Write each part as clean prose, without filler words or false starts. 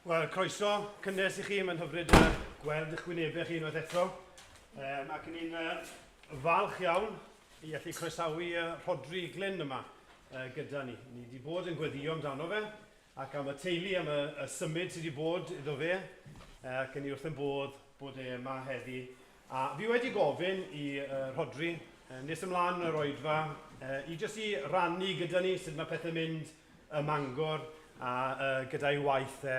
Wel, croeso cynnes i chi, mae'n hyfryd gweld eich wynebau chi unwaith eto. Um, ac ni'n uh, falch iawn i allu croesawu uh, Rhodri Glyn yma uh, gyda ni. Ni wedi bod yn gweddio amdano fe, ac am y teulu, am y, y symud sydd wedi bod iddo fe, uh, ac yn ni wrth yn bodd bod e yma heddi. A fi wedi gofyn i uh, Rhodri, uh, nes ymlaen yn yr oedfa, uh, i jyst i rannu gyda ni sut mae pethau'n mynd ym Mangor a uh, gyda'i waith e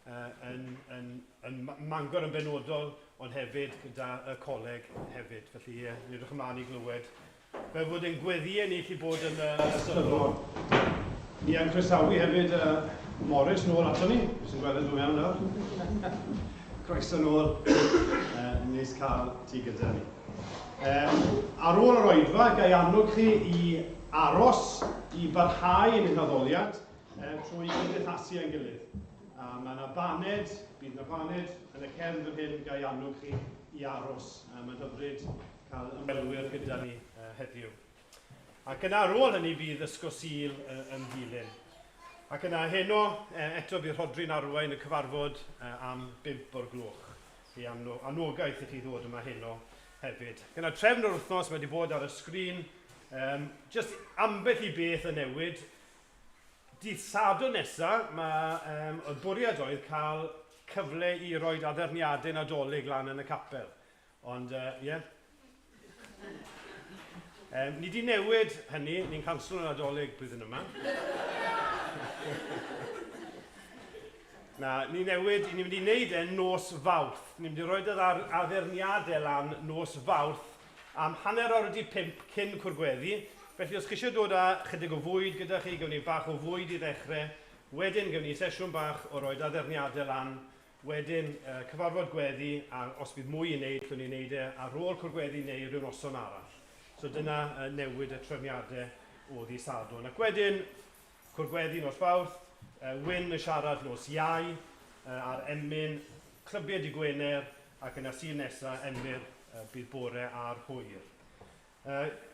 uh, yn, yn, yn Mangor yn benodol, ond hefyd gyda y coleg hefyd. Felly, uh, ni'n edrych ymlaen i glywed. Fel fod ein gweddïau ni allu bod yn uh, ystyrlon. Ni yn croesawu hefyd uh, Morris nôl ato ni. Sy'n gweld yn dod mewn nawr. Croeso nôl. Uh, neis cael ti gyda ni. Um, ar ôl yr oedfa, ga i annog chi i aros i barhau yn ein haddoliad um, trwy gymdeithasu â'n gilydd. A mae yna baned, bydd yna baned yn y cefn fan hyn, ga i annog chi i aros. Um, mae'n hyfryd cael ymwelwyr gyda ni uh, heddiw. Ac yna ar ôl hynny bydd Ysgol Sul uh, yn dilyn. Ac yna heno, eto bydd Rhodri'n arwain y cyfarfod am bump o'r gloch. Felly anogaeth i chi ddod yma heno hefyd. Gyda trefn yr wythnos mae wedi bod ar y sgrin. Um, just ambell i beth yn newid. Dydd Sadwrn nesa, mae, um, y bwriad oedd cael cyfle i roi addurniadau Nadolig lan yn y capel. Ond, ie. Uh, yeah. Um, ni di newid hynny, ni'n canslo Nadolig blwyddyn yma. Na, ni newid, ni'n mynd i wneud e nos Fawrth. Ni'n mynd i roi yr addurniadau lan nos Fawrth am hanner awr wedi pump cyn cwrgweddi. Felly os chi eisiau dod â chydig o fwyd gyda chi, gawn ni bach o fwyd i ddechrau. Wedyn gawn ni sesiwn bach o roi addurniadau lan Wedyn, cyfarfod gweddi, a os bydd mwy i wneud, llwn ni wneud e ar ôl cwrdd gweddi neu ryw noson arall. So dyna newid y trefniadau o ddydd Sadwrn. Ac wedyn, cwrdd gweddi nos Fawrth, Wyn yn siarad nos Iau, a'r emyn, clybiau dy Gwener, ac yna Sul nesa, Emyr, bydd bore a'r hwyr.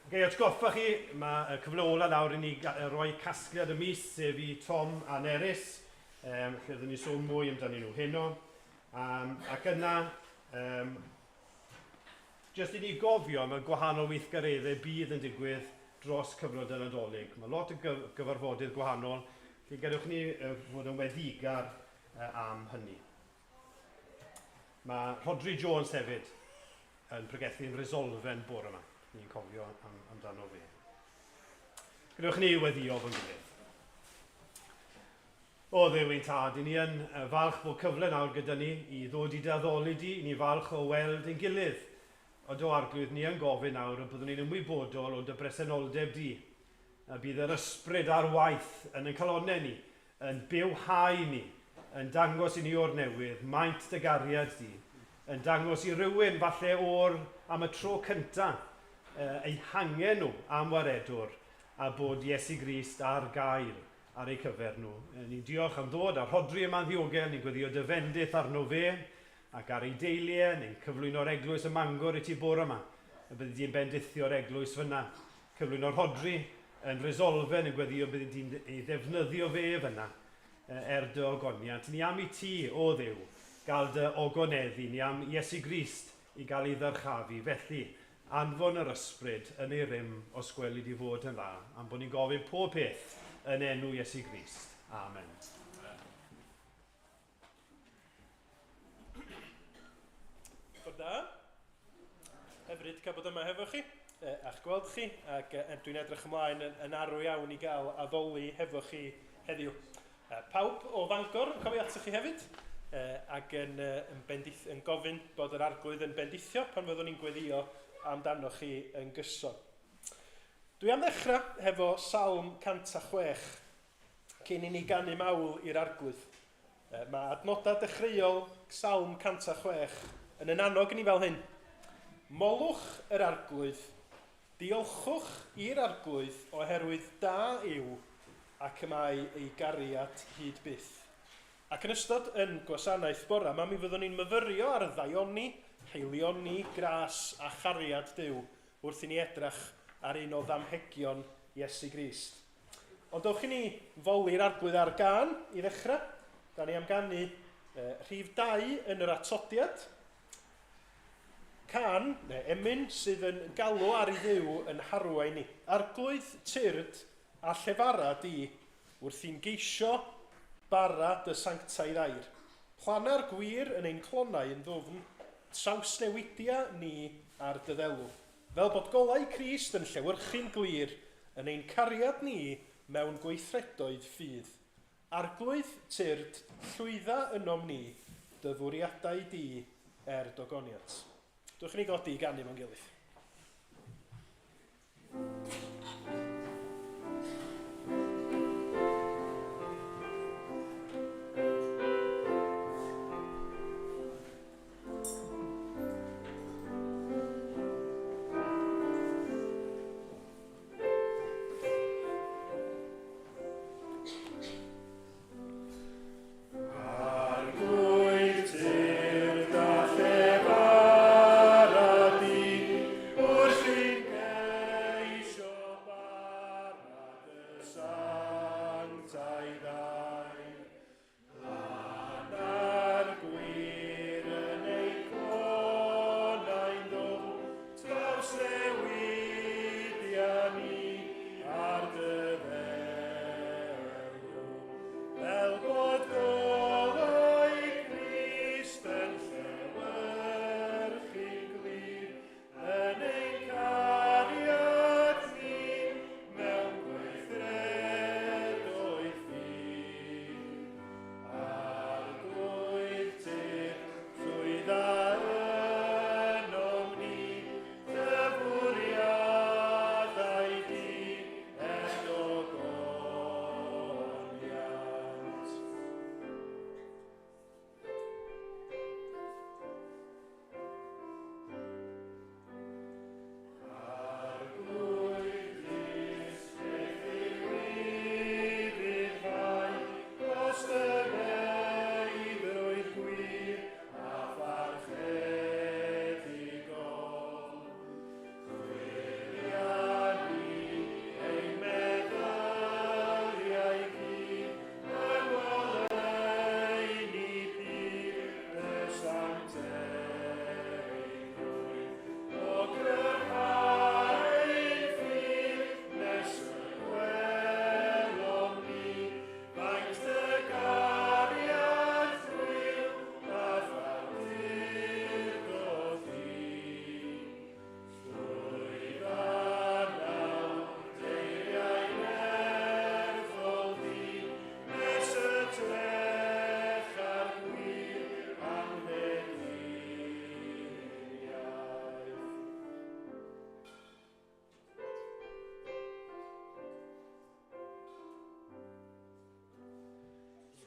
Ga i atgoffa chi, mae y cyfle ola nawr i ni roi casgliad y mis, sef i Tom a Nerys, um, lle fyddwn ni sôn mwy amdanyn nhw heno. Um, ac yna, um, jyst i ni gofio am y gwahanol weithgareddau bydd yn digwydd dros cyfnod y Nadolig. Mae lot o gyfarfodydd gwahanol, felly gadewch ni fod yn weddigar am hynny. Mae Rhodri Jones hefyd yn pregethu'n Resolfen bore yma. Ni'n cofio am, amdano fe. Gadewch ni weddio fo'n gilydd. O Dduw ein tad, i ni yn falch bod cyfle nawr gyda ni i ddod i dy addoli di, i ni falch o weld ein gilydd. Ond o Arglwydd, ni yn gofyn nawr y byddwn ni'n ymwybodol o dy bresenoldeb di, a bydd yr ysbryd ar waith yn ein calonnau ni, yn bywhau ni, yn dangos i ni o'r newydd maint dy gariad di, yn dangos i rywun, falle o'r, am y tro cynta, eu hangen nhw am waredwr, a bod Iesu Grist ar gael ar eu cyfer nhw. Ni'n diolch am ddod â Rhodri yma'n ddiogel, ni'n gweddio dy fendith arno fe ac ar ei deulu e, ni'n cyflwyno'r eglwys ym Mangor i ti bore yma, y byddi di'n bendithio'r eglwys fyna. Cyflwyno Rhodri yn Resolfen yn gweddio byddi di'n ei ddefnyddio fe fyna er dy ogoniant. Ni am i ti, o Dduw, gael dy ogoneddu, ni am Iesu Grist i gael ei ddyrchafu. Felly, anfon yr Ysbryd yn ei rym os gweli di fod yn dda, am bod ni'n gofyn pob peth yn enw Iesu Grist. Amen. Bore da. Hyfryd cael bod yma hefo chi, a'ch gweld chi, ac dwi'n edrych ymlaen yn, yn arw iawn i gael addoli hefo chi heddiw. Pawb o Fangor yn cofio atoch chi hefyd, ac yn, yn, bendith, yn gofyn bod yr Arglwydd yn bendithio pan fyddwn ni'n gweddio amdanoch chi yn gyson. Dwi am ddechrau hefo Salm 106, cyn i ni ganu mawl i'r Arglwydd. Mae adnodau dechreuol Salm 106 yn yn annog ni fel hyn. Molwch yr Arglwydd, diolchwch i'r Arglwydd oherwydd da yw ac y mae ei gariad hyd byth. Ac yn ystod yn gwasanaeth bore yma mi fyddwn ni'n myfyrio ar ddaioni, haelioni, gras a chariad Duw wrth i ni edrach ar un o ddamhegion Iesu Grist. Ond dowch i ni foli'r Arglwydd ar gân i ddechrau. Da ni am ganu Rhif 2 yn yr atodiad. Cân, neu emyn, sydd yn galw ar i Dduw yn harwain ni. Arglwydd tyrd a llefara di wrth i'n geisio bara dy sanctaidd air. Planna'r gwir yn ein clonau yn ddwfn, trawsnewidia ni ar dy ddelw. Fel bod golau Crist yn llewyrchu'n glir yn ein cariad ni mewn gweithredoedd ffydd. Arglwydd, tyrd, llwydda ynom ni, dy fwriadau di er dogoniant. Dwch i ni godi i ganu mewn gilydd. Arglwydd tyrd a llefara di, wrth i'n geisio bara dy sanctaidd air. Planna'r gwir yn ei clonau'n ddwfn, trawsnewidia ni ar dy ddelw. Fel bod golau Crist yn llewyrchu'n glir, yn ein cariad ni mewn gweithredoedd ffydd. Arglwydd tyrd, llwydda ynom ni, dy fwriadau di er dogoniant. Arglwydd ddisgwyl ufuddhau, gostyngeidrwydd gwir a pharchedigol. Chwilia ni ein meddyliau gyd, yng ngoleuni pur dy sancteiddrwydd. O gryfhau ein ffydd nes y gwelom ni faint dy gariad chwil a'th awdurdod di. Llwydda nawr deiriau nerthol di, nes y trecha'r gwir anghrediniaeth.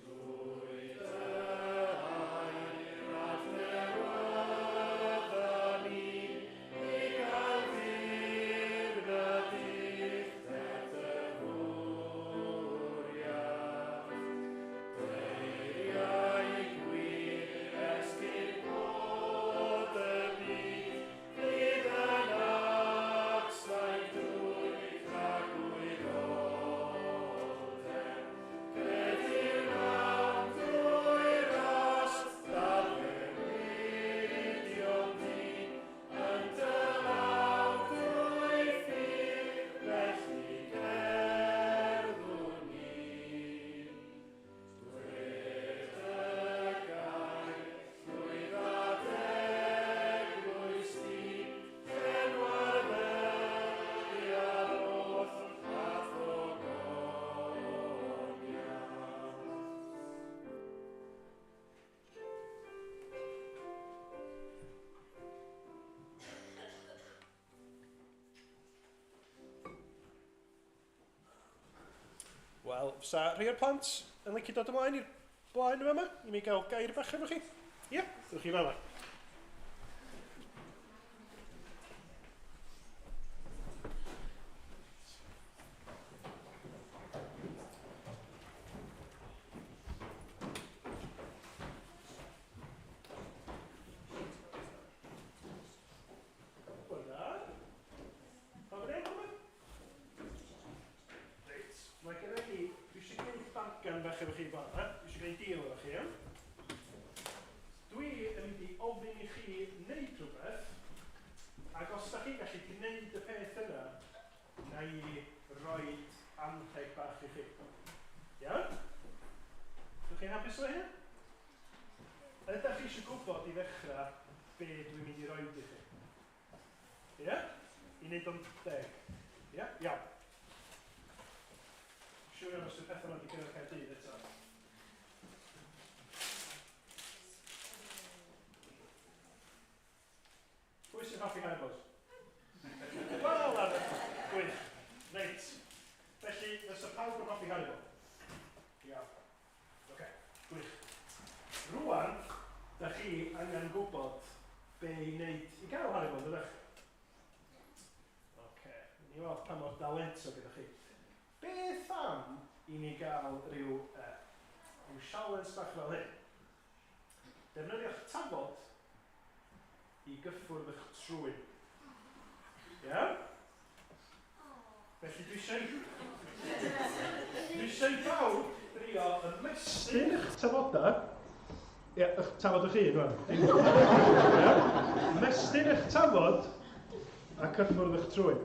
Trwy dy air adnewydda ni, i gael dirnad uchder dy fwriad. Deiriau gwir esgyn bod y byd, fydd yn atsain drwy tragwyddoldeb. Credir am drwy ras ddaddewidion di, yn dy law drwy ffydd, felly cerddwn ni. Dwed y gair, llwydda d'eglwys di, llenwa'r ddaear oll a'th ogoniant. Wel, fysa rhai o'r plant yn licio dod ymlaen i'r blaen yma i mi gael gair bach efo chi? Ie, dewch chi fel yma. Bore da. Pawb yn iawn, Reit, mae genna i, dwi eisiau gwneud bargan bach efo chi bore yma. Dwi eisiau gwneud deal efo chi, iawn? ofyn i chi wneud rhywbeth, ac os da chi'n gallu gwneud y peth yna, na i roi anrheg bach i chi. Iawn? Ydych chi'n hapus efo hynna? Ydych chi eisiau gwybod i ddechrau be dwi'n mynd i roi i chi? Ie? Yeah? I wneud o'n deg. Ie? Yeah? Iawn. Siwr iawn os yw'r pethau yma wedi gyrraedd Caerdydd eto. Pwy sy'n hoffi Haribos? Wel, ar gwych. Reit. Felly, fysa pawb yn hoffi Haribo? Iawn. Oce, okay. Gwych. Rwan, da chi angen gwybod be i wneud i gael Haribo, ydych? Oce, okay. Ni weld pa mor dalentog ydych chi. Beth am i ni gael rhyw, rhyw sialens bach fel hyn? Defnyddiwch tafod i gyffwrdd eich trwyn. Iawn? Felly dwi eisiau... Dwi eisiau i bawb drio ymestyn eich tafodau. Ie, eich tafod eich hun, rwan. Iawn? Ymestyn eich tafod a cyffwrdd eich trwyn.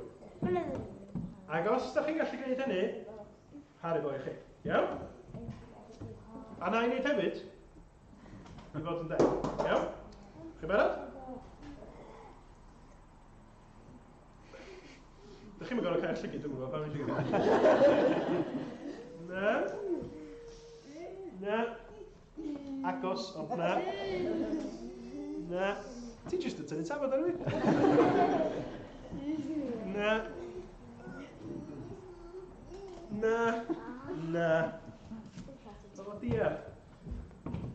Ac os da chi'n gallu gwneud hynny, Haribo i chi. Iawn? A na i wneud hefyd, i fod yn deg. Iawn? Chi'n barod? Dych chi'n gorfod cael llygyd, dwi'n gwybod, pam eisiau gwybod. Na. Na. Agos, ond na. Na. Ti jyst yn tynnu tafod ar fi. Na. Na. Na. O, diar.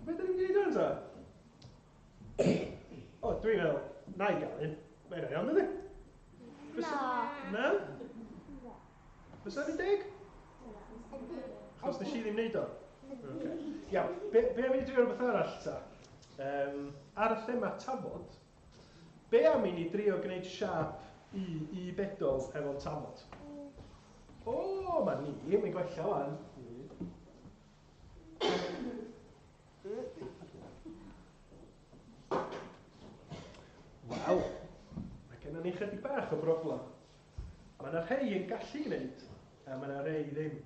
Be da ni'n gwneud o'n ta? O, dwi'n meddwl, na i gael un. Mae hynna'n iawn, dydy? Na. Na? Fysa ni'n deg? Achos nes i ddim wneud o. Okay. Iawn, be am i ni drio rhywbeth arall ta? Ar y thema tafod, be am i ni drio gwneud siâp U, U bedol hefo'n tafod? O, mae ni, mae'n gwella wan. Wel, mae gennym ni chydig bach o broblem. Mae yna rhai yn gallu gwneud, a mae yna rhai ddim.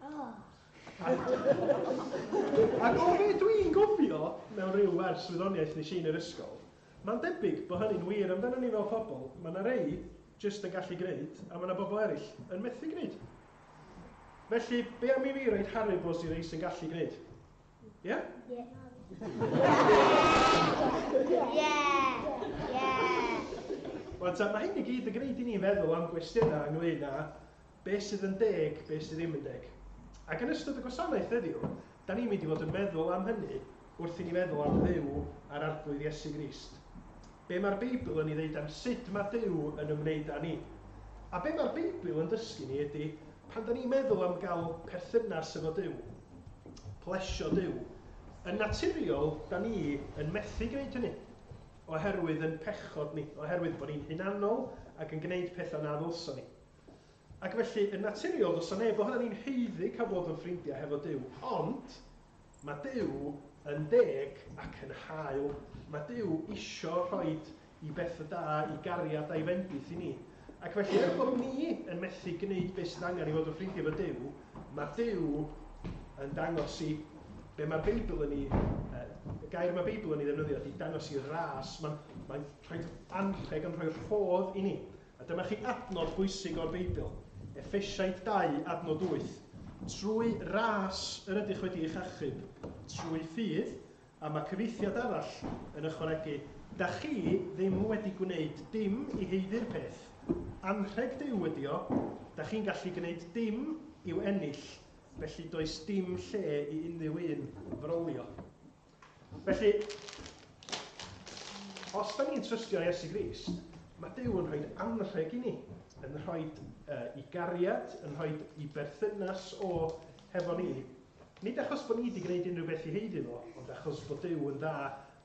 Oh. Ac o be dwi'n gofio mewn rhyw wers wyddoniaeth nes i yn yr ysgol, mae'n debyg bod hynny'n wir amdano ni fel pobl. Mae yna rhai jyst yn gallu gwneud, a mae yna bobl eraill yn methu gwneud. Felly, be am i fi roed Haribos i rei sy'n gallu gwneud? Ie? Yeah? Ie. Ie. Ie. Wel, ta, mae hyn i gyd yn gwneud i ni feddwl am gwestiynau ynglyn â beth sydd yn deg, beth sydd ddim yn deg. Ac yn ystod y gwasanaeth heddiw, da ni'n mynd i fod yn meddwl am hynny wrth i ni feddwl am Dduw a'r Arglwydd Iesu Grist. Be mae'r Beibl yn ei ddeud am sut mae Duw yn ymwneud â ni? A be mae'r Beibl yn dysgu ni ydy, pan da ni'n meddwl am gael perthynas efo Duw, plesio Duw, yn naturiol, da ni yn methu gwneud hynny, oherwydd yn pechod ni, oherwydd bod ni'n hunanol ac yn gwneud pethau na ddylson ni. Ac felly, yn naturiol, does 'na neb ohonan ni'n haeddu cael bod yn ffrindiau hefo Duw, ond mae Duw yn deg ac yn hael. Mae Duw isio rhoid i bethau da, i gariad a'i fendith i ni. Ac felly, er bod ni yn methu gwneud beth sydd angen i fod yn ffrindiau efo Duw, mae Duw yn dangos i be mae'r Beibl yn ei, y gair mae'r Beibl yn ei ddefnyddio ydy dangos i ras. Mae'n mae rhoi anrheg, yn rhoi rhodd i ni. A dyma chi adnod bwysig o'r Beibl, Effesiaid 2, adnod 8. Trwy ras yr ydych wedi eich achub, trwy ffydd, a mae cyfieithiad arall yn ychwanegu, da chi ddim wedi gwneud dim i haeddu'r peth. Anrheg Duw ydi o, da chi'n gallu gwneud dim i'w ennill, felly does dim lle i unrhyw un frolio. Felly, os da ni'n trystio Iesu Grist, mae Duw yn rhoi anrheg i ni, yn rhoi i gariad, yn rhoi i berthynas o hefo ni. Nid achos bod ni wedi gwneud unrhyw beth i haeddu fo, ond achos bod Duw yn dda,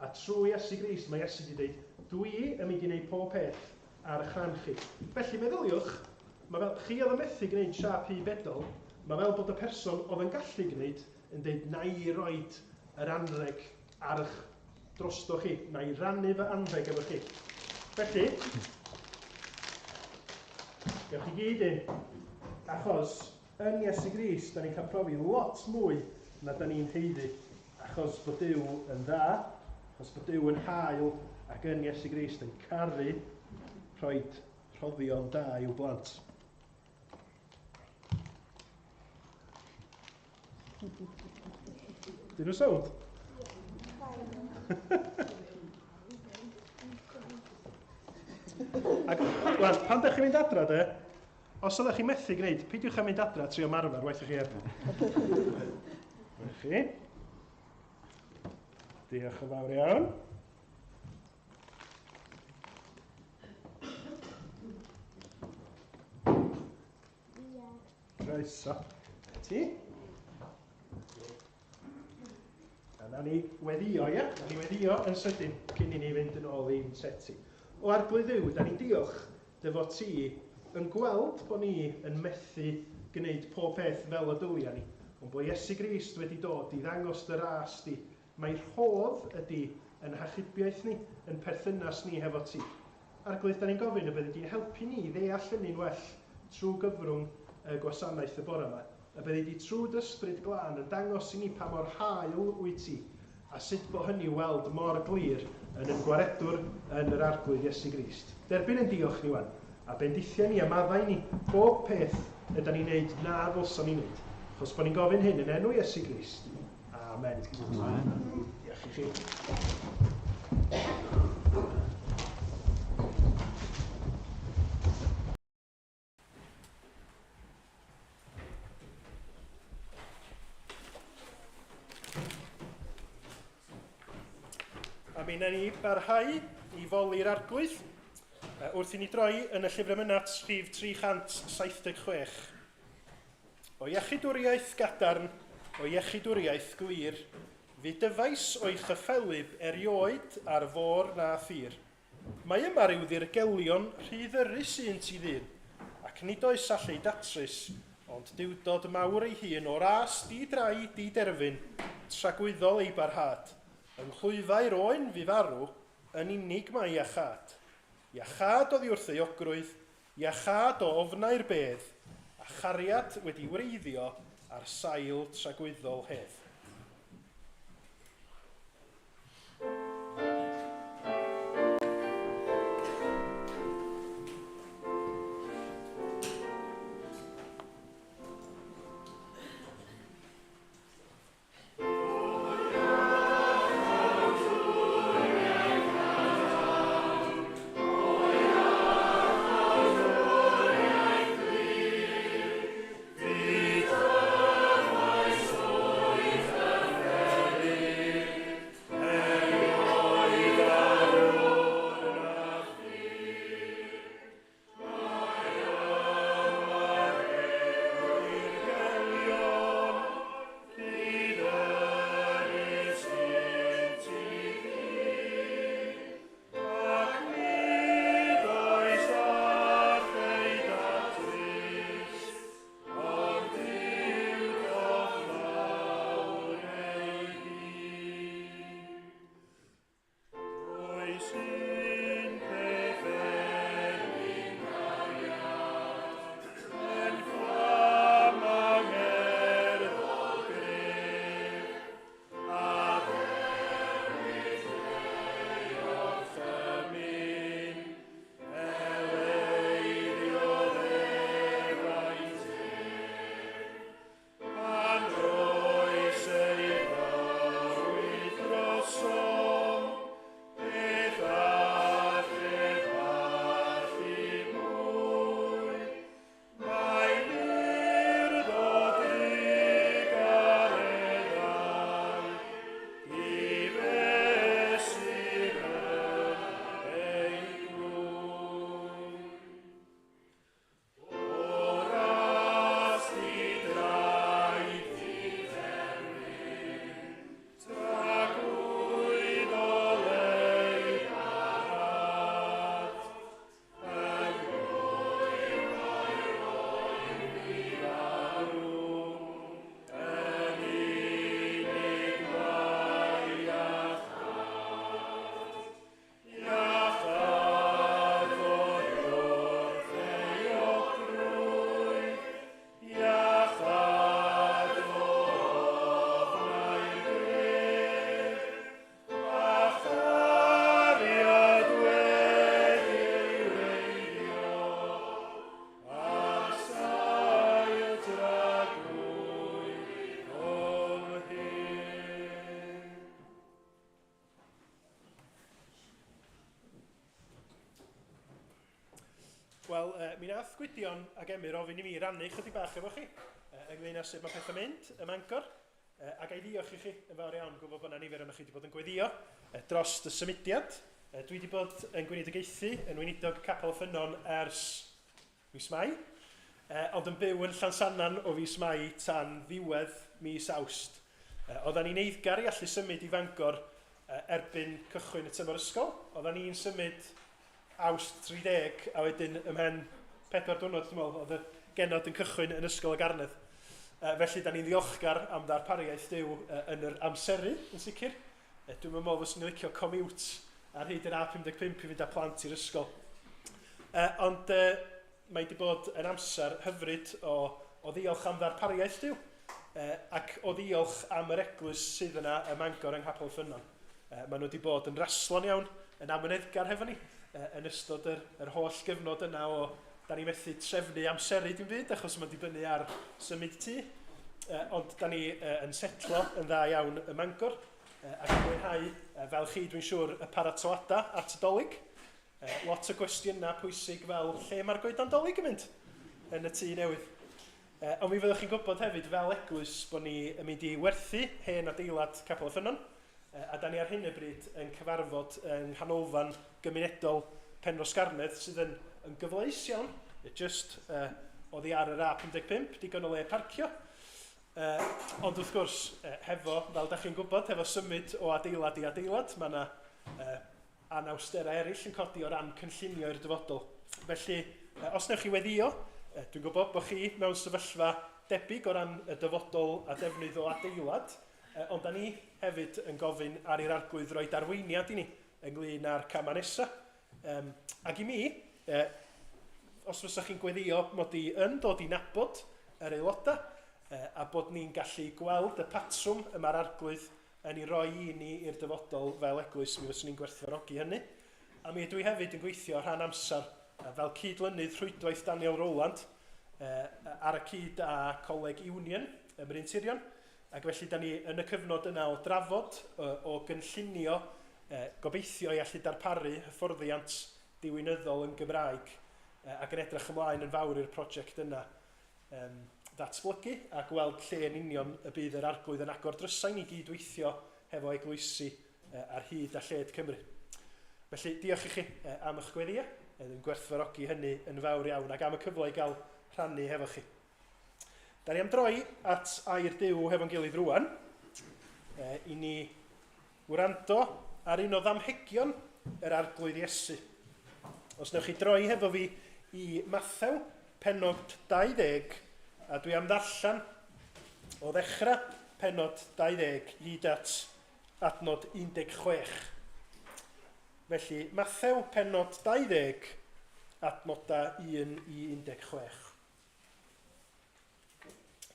a trwy Iesu Grist mae Iesu wedi dweud, dwi yn mynd i wneud pob peth ar eich rhan chi. Felly meddyliwch, mae fel chi oedd yn methu gwneud siâp U bedol, mae fel bod y person oedd yn gallu gwneud yn dweud na i roed yr anrheg ar eich drosto chi. Na i rannu fy anrheg efo chi. Felly, gewch chi gyd un. Achos yn Iesu Grist, da ni'n cael profi lot mwy na da ni'n haeddu. Achos bod Duw yn dda, achos bod Duw yn hael ac yn Iesu Grist yn caru rhoi rhoddion da i'w blant. Dyn nhw sownd? Ac, wel, pan ydych chi'n mynd adra, de, os ydych chi'n methu gwneud, peidiwch â mynd adra trio marfer, waeth i chi heb. chi. Diolch yn fawr iawn. Croeso. Ti? A na ni weddio, ia? Na ni weddio yn sydyn cyn i ni fynd yn ôl i'n seti. O Arglwydd Dduw, da ni'n diolch dy fod ti yn gweld bod ni yn methu gwneud pob peth fel y dylia ni, ond bod Iesu Grist wedi dod i ddangos dy ras di. Mae rhodd ydy yn hachubiaeth ni, yn perthynas ni hefo ti. Arglwydd, da ni'n gofyn y byddi di'n helpu ni i ddeall hynny'n well trwy gyfrwng y gwasanaeth y bore yma. Y byddi di trwy dy ysbryd glân yn dangos i ni pa mor hael wyt ti, a sut bo hynny i'w weld mor glir yn ein Gwaredwr yn yr Arglwydd Iesu Grist. Derbyn ein diolch ni wan, a bendithia ni a maddau ni bob peth ydan ni'n neud na ddylson ni neud. Achos bo ni'n gofyn hyn yn enw Iesu Grist. Amen. Amen. Diolch i chi. A mi wnawn ni barhau i foli'r arglwydd wrth i ni droi yn y llyfr emynau rhif 376. O iechydwriaeth gadarn, o iechydwriaeth glir, fu dyfais o'i chyffelyb erioed ar fôr na thir. Mae yma ryw ddirgelion rhy ddyrus un ti ddyn, ac nid oes all eu datrys, ond duwdod mawr ei hun o ras di-drai di-derfyn, tragwyddol ei barhad. Yng nghlwyfau'r oen fu farw, yn unig mae iachâd. Iachâd oddi wrth euogrwydd, Iachâd o ofnau'r bedd, a chariad wedi wreiddio ar sail tragwyddol hedd. Mi nath Gwydion ac Emyr ofyn i mi rannu chydig bach efo chi ynglyn â sut mae pethau'n mynd ym Mangor. A ga i ddiolch i chi yn fawr iawn, gwybod bod yna nifer ohonoch chi wedi bod yn gweddio dros y symudiad. Dwi wedi bod yn gweinidogaethu yn weinidog Capel y Ffynnon ers mis Mai, ond yn byw yn Llansannan o fis Mai tan ddiwedd mis Awst. Oeddan ni'n eiddgar i allu symud i Fangor erbyn cychwyn y tymor ysgol. Oeddan ni'n symud Awst 30 a wedyn ymhen 4 diwrnod, dwi'n meddwl, oedd y genod yn cychwyn yn Ysgol y Garnedd. Felly, da ni'n ddiolchgar am ddarpariaeth Duw yn yr amseru, yn sicr. Dwi'm yn meddwl fyswn i'n licio comiwt ar hyd yr A55 i fynd â plant i'r ysgol. Ond mae wedi bod yn amser hyfryd o, o ddiolch am ddarpariaeth Duw ac o ddiolch am yr eglwys sydd yna ym Mangor yng Nghapel Ffynnon. Maen nhw wedi bod yn raslon iawn, yn amyneddgar hefo ni yn ystod yr, yr holl gyfnod yna o da ni methu trefnu amseru dim byd achos mae'n dibynnu ar symud tŷ. Ond da ni yn setlo yn dda iawn ym Mangor ac yn mwynhau, fel chi dwi'n siŵr, y paratoadau at y Dolig. Lot o gwestiynau pwysig fel lle mae'r goedan Dolig yn mynd yn y tŷ newydd. Ond mi fyddwch chi'n gwybod hefyd fel eglwys bod ni yn mynd i werthu hen adeilad Capel y Ffynnon a da ni ar hyn o bryd yn cyfarfod yng nghanolfan gymunedol Penrhosgarnedd sydd yn, yn gyfleus iawn, just oddi ar yr A55, digon o le parcio. Ond wrth gwrs, hefo, fel da chi'n gwybod, hefo symud o adeilad i adeilad, mae yna anawsterau eraill yn codi o ran cynllunio i'r dyfodol. Felly, os wnewch chi weddïo, dwi'n gwybod bod chi mewn sefyllfa debyg o ran y dyfodol a defnydd o adeilad, ond da ni hefyd yn gofyn ar i'r Arglwydd roi darweiniad i ni ynglyn â'r camau nesaf. Um, ac i mi, os fysa chi'n gweddio mod i yn dod i nabod yr aelodau, a bod ni'n gallu gweld y patrwm y mae'r Arglwydd yn ei roi i ni i'r dyfodol fel eglwys, mi fyswn i'n gwerthfawrogi hynny. A mi ydw i hefyd yn gweithio rhan amser fel cyd-lynydd rhwydwaith Daniel Rowland ar y cyd â Coleg Union ym Mryn Tirion. Ac felly da ni yn y cyfnod yna o drafod, o gynllunio, gobeithio i allu darparu hyfforddiant diwinyddol yn Gymraeg ac yn edrych ymlaen yn fawr i'r prosiect yna. um, ddatblygu a gweld lle yn union y bydd yr Arglwydd yn agor drysau ni gyd-weithio hefo eglwysi ar hyd a lled Cymru. Felly, diolch i chi am eich gweddïau, yn gwerthfawrogi hynny yn fawr iawn ac am y cyfle i gael rhannu hefo chi. Da ni am droi at air Duw hefo'n gilydd rwan, i ni wrando ar un o ddamhegion yr Arglwydd Iesu. Os newch chi droi hefo fi i Mathew, pennod 20, a dwi am ddarllen o ddechrau pennod 20 hyd at adnod 16. Felly, Mathew, pennod 20, adnodau 1 i 16.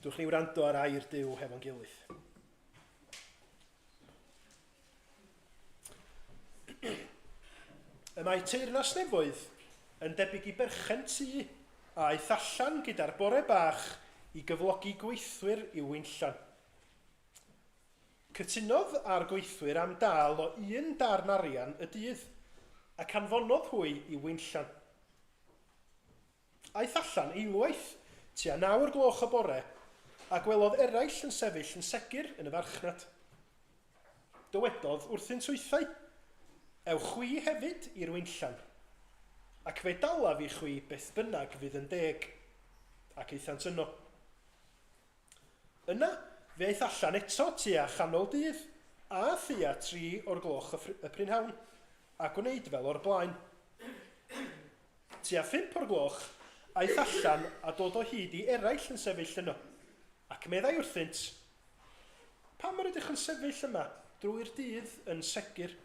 Dwch ni wrando ar air Duw hefo'n gilydd. Y mae teyrnas nefoedd yn debyg i berchen tŷ a aeth allan gyda'r bore bach i gyflogi gweithwyr i'w winllan. Cytunodd â'r gweithwyr am dâl o un darn arian y dydd, ac anfonodd hwy i'w winllan. Aeth allan eilwaith tua naw o'r gloch y bore, a gwelodd eraill yn sefyll yn segur yn y farchnad. Dywedodd wrthynt hwythau, Ewch chwi hefyd i'r winllan, ac fe dalaf i chwi beth bynnag fydd yn deg. Ac aethant yno. Yna, fe aeth allan eto tua chanol dydd, a thua tri o'r gloch y prynhawn, a gwneud fel o'r blaen. Tua phump o'r gloch, aeth allan a dod o hyd i eraill yn sefyll yno, ac meddai wrthynt, Pam yr ydych yn sefyll yma drwy'r dydd yn segur?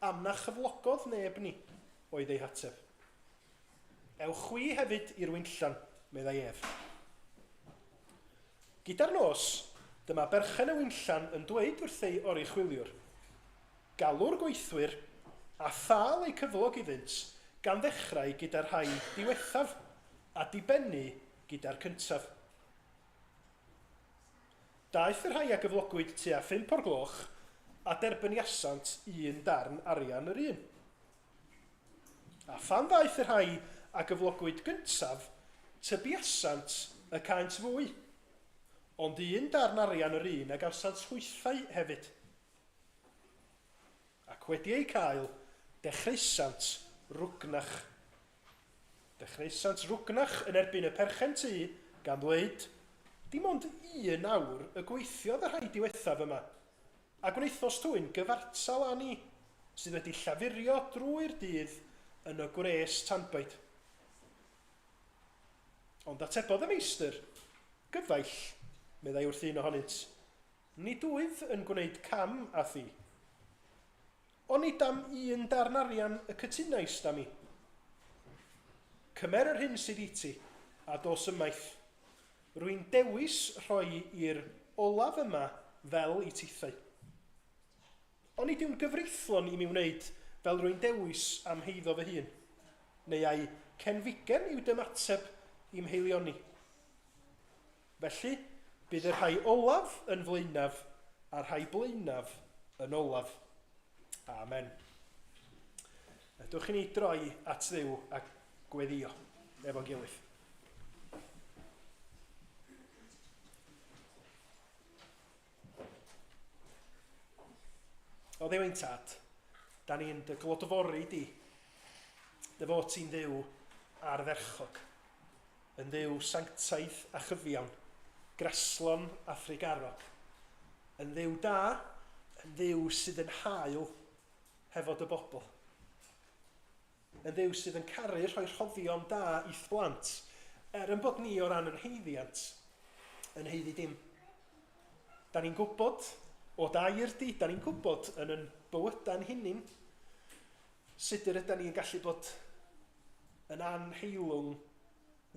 Am na chyflogodd neb ni, oedd eu hateb. Ewch chwi hefyd i'r winllan, meddai ef. Gyda'r nos, dyma berchen y winllan yn dweud wrth ei oruchwyliwr, Galw'r gweithwyr, a thâl eu cyflog iddynt, gan ddechrau gyda'r rhai diwethaf a dibennu gyda'r cyntaf. Daeth y rhai a gyflogwyd tua phump o'r gloch, a derbyniasant un darn arian yr un. A phan ddaeth y rhai a gyflogwyd gyntaf, tybiasant y caent fwy. Ond un darn arian yr un a gawsant hwythau hefyd. Ac wedi eu cael, dechreusant rwgnach. Dechreusant rwgnach yn erbyn y perchen tŷ, gan ddweud, Dim ond un awr y gweithiodd y rhai diwethaf yma, a gwnaethost hwy'n gyfartal â ni, sydd wedi llafurio drwy'r dydd yn y gwres tanbaid. Ond atebodd y meistr, Gyfaill, meddai wrth un ohonynt, nid wyf yn gwneud cam â thi. Onid am un darn arian y cytunaist â mi? Cymer yr hyn sydd i ti, a dos ymaith. Rwy'n dewis rhoi i'r olaf yma fel i tithau. Onid yw'n gyfreithlon i mi wneud fel rwy'n dewis am heiddo fy hun? Neu ai cenfigen yw dymateb i'm haelioni? Felly, bydd y rhai olaf yn flaenaf a'r rhai blaenaf yn olaf. Amen. Dwch i ni droi at Dduw a gweddio efo'n gilydd. O Dduw ein tad, da ni'n dy glodfori di, dy fod ti'n Dduw ardderchog, yn Dduw sanctaidd a chyfiawn, graslon a thrugarog, yn Dduw da, yn Dduw sydd yn hael hefo dy bobl. Yn Dduw sydd yn caru rhoi rhoddion da i'th blant, er yn bod ni o ran yn haeddiant yn haeddu dim. Da ni'n gwybod o dair di, da ni'n gwybod yn yn bywydau'n hunin sut yr yda ni'n gallu bod yn anheilwng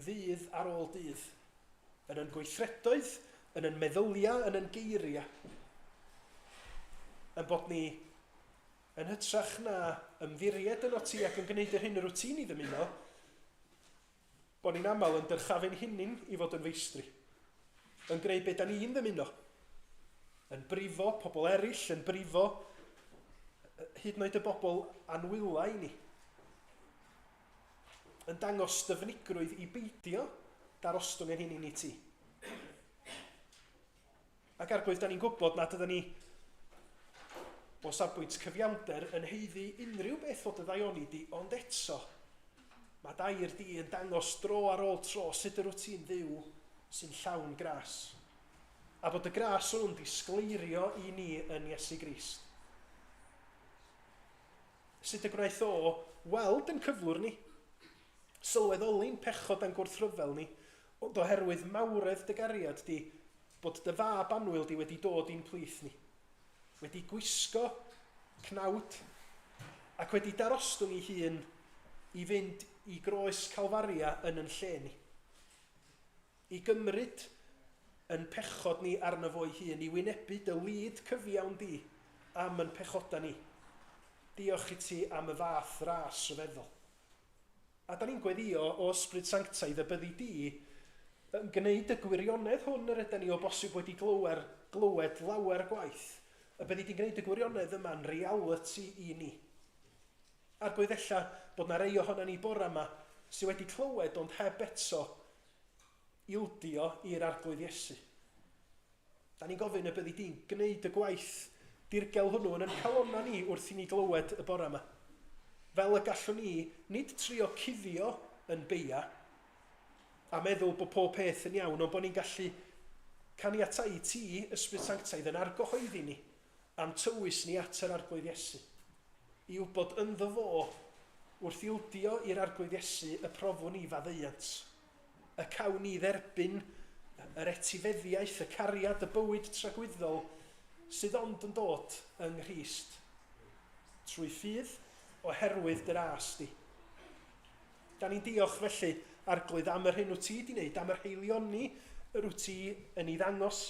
ddydd ar ôl dydd, yn yn gweithredoedd, yn yn meddyliau, yn yn geiriau, yn bod ni Yn hytrach na ymddiried ynot ti ac yn gwneud yr hyn yr wyt ti'n ei ddymuno, bod ni'n aml yn dyrchafu'n hunin i fod yn feistri, yn gwneud beth da ni'n ddymuno, yn brifo pobl eraill, yn brifo hyd yn oed y bobl anwyla i ni, yn dangos dyfnigrwydd i beidio darostwng ein hunin i ti. Ac Arglwydd, da ni'n gwybod nad ydyn ni o safbwynt cyfiawnder yn haeddu unrhyw beth o dy ddaioni di, ond eto, mae dair di yn dangos dro ar ôl tro sut yr wyt ti'n Dduw sy'n llawn gras, a bod y gras hwnnw'n disgleirio i ni yn Iesu Grist. Sut y gwnaeth o weld yn cyflwr ni, sylweddoli'n pechod a'n gwrthryfel ni, ond oherwydd mawredd dy gariad di, bod dy fab annwyl di wedi dod i'n plith ni, wedi gwisgo cnawd, ac wedi darostwng ei hun i fynd i groes Calfaria yn yn lle ni, i gymryd yn pechod ni arno fo'i hun, i wynebu dy lid cyfiawn di am yn pechoda ni. Diolch i ti am y fath ras ryfeddol. A da ni'n gweddïo o Ysbryd Sanctaidd y byddi di yn gwneud y gwirionedd hwn yr yden ni o bosib wedi glywer, glywed lawer gwaith, y byddi di'n gwneud y gwirionedd yma'n realiti i ni. Arglwydd ella bod na rei ohonan ni bore yma sydd wedi clywed ond heb eto ildio i'r Arglwydd Iesu. Da ni'n gofyn y byddi di'n gwneud y gwaith dirgel hwnnw yn yn calonnau ni wrth i ni glywed y bore yma. Fel y gallwn ni nid trio cuddio yn beia a meddwl bod pob peth yn iawn, ond bod ni'n gallu caniatáu ti, Ysbryd Sanctaidd, yn argyhoeddi ni a'n tywys ni at yr Arglwydd Iesu. I wybod ynddo fo, wrth ildio i'r Arglwydd Iesu y profwn ni faddeuant. y cawn ni dderbyn yr etifeddiaeth, y cariad, y bywyd tragwyddol sydd ond yn dod yng Nghrist trwy ffydd oherwydd dy ras di. Da ni'n diolch felly, Arglwydd, am yr hyn wyt ti wedi wneud, am yr haelioni yr wyt ti yn ei ddangos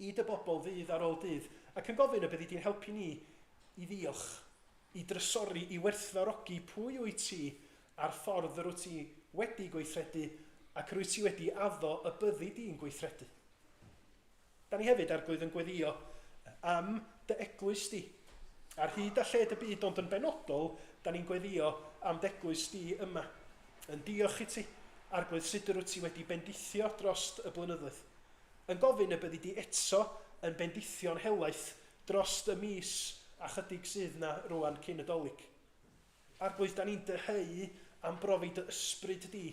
i dy bobl ddydd ar ôl dydd, ac yn gofyn y byddi di'n helpu ni i ddiolch, i drysori, i werthfawrogi pwy wyt ti a'r ffordd yr wyt ti wedi gweithredu ac yr wyt ti wedi addo y byddi di'n gweithredu. Da ni hefyd, Arglwydd, yn gweddïo am dy eglwys di. Ar hyd a lled y byd, ond yn benodol, da ni'n gweddïo am dy eglwys di yma. Yn diolch i ti, Arglwydd, sut yr wyt ti wedi bendithio dros y blynyddoedd. Yn gofyn y byddi di eto yn bendithio'n helaeth dros y mis a chydig sydd 'na rwan cyn y Dolig. Arglwydd, da ni'n dyheu am brofi dy ysbryd di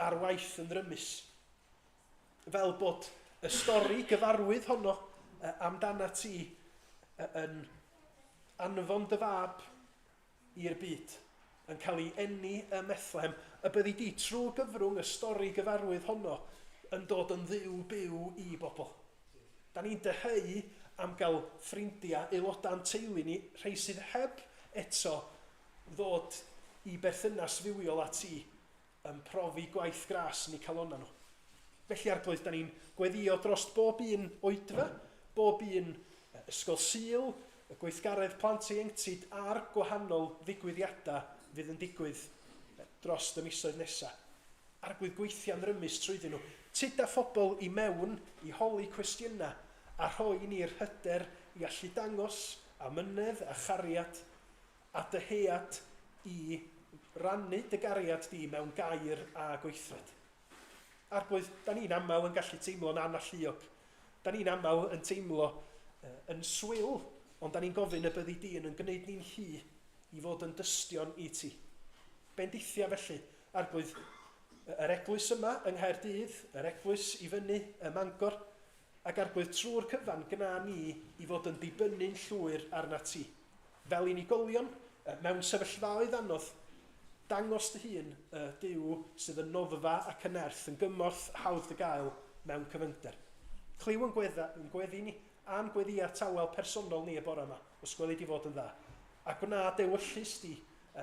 ar waith yn rymus. Fel bod y stori gyfarwydd honno amdana ti yn anfon dy fab i'r byd, yn cael ei eni ym Methlehem, y byddi di, trwy gyfrwng y stori gyfarwydd honno, yn dod yn dduw byw i bobl. Da ni'n dyheu am gael ffrindiau, aelodau'n teulu ni, rhai sydd heb eto ddod i berthynas fywiol â ti, yn profi gwaith gras yn eu calonnau nhw. Felly, Arglwydd, da ni'n gweddio dros bob un oedfa, bob un ysgol Sul, y gweithgaredd plant ieuenctid a'r gwahanol ddigwyddiadau fydd yn digwydd dros y misoedd nesaf. Arglwydd, gweithia'n rymus trwyddyn nhw. Tyd â phobl i mewn i holi cwestiynau a rhoi i ni'r hyder i allu dangos amynedd a chariad a dyhead i rannu dy gariad di mewn gair a gweithred. Arglwydd, da ni'n aml yn gallu teimlo'n analluog. Da ni'n aml yn teimlo yn swil, ond da ni'n gofyn y byddi di yn yn gwneud ni'n hy i fod yn dystion i ti. Bendithia felly, Arglwydd, yr eglwys yma yng Nghaerdydd, yr eglwys i fyny ym Mangor, ac Arglwydd trwy'r cyfan gwna ni i fod yn dibynnu'n llwyr arnat ti. Fel unigolion, mewn sefyllfaoedd anodd, dangos dy hun, y Duw sydd yn noddfa ac yn nerth, yn gymorth hawdd dy gael mewn cyfyngder. Clyw yn gwedda, yn gweddi ni, a'n gweddïau tawel personol ni y bore yma, os gweli di fod yn dda. A gwna d'ewyllys di,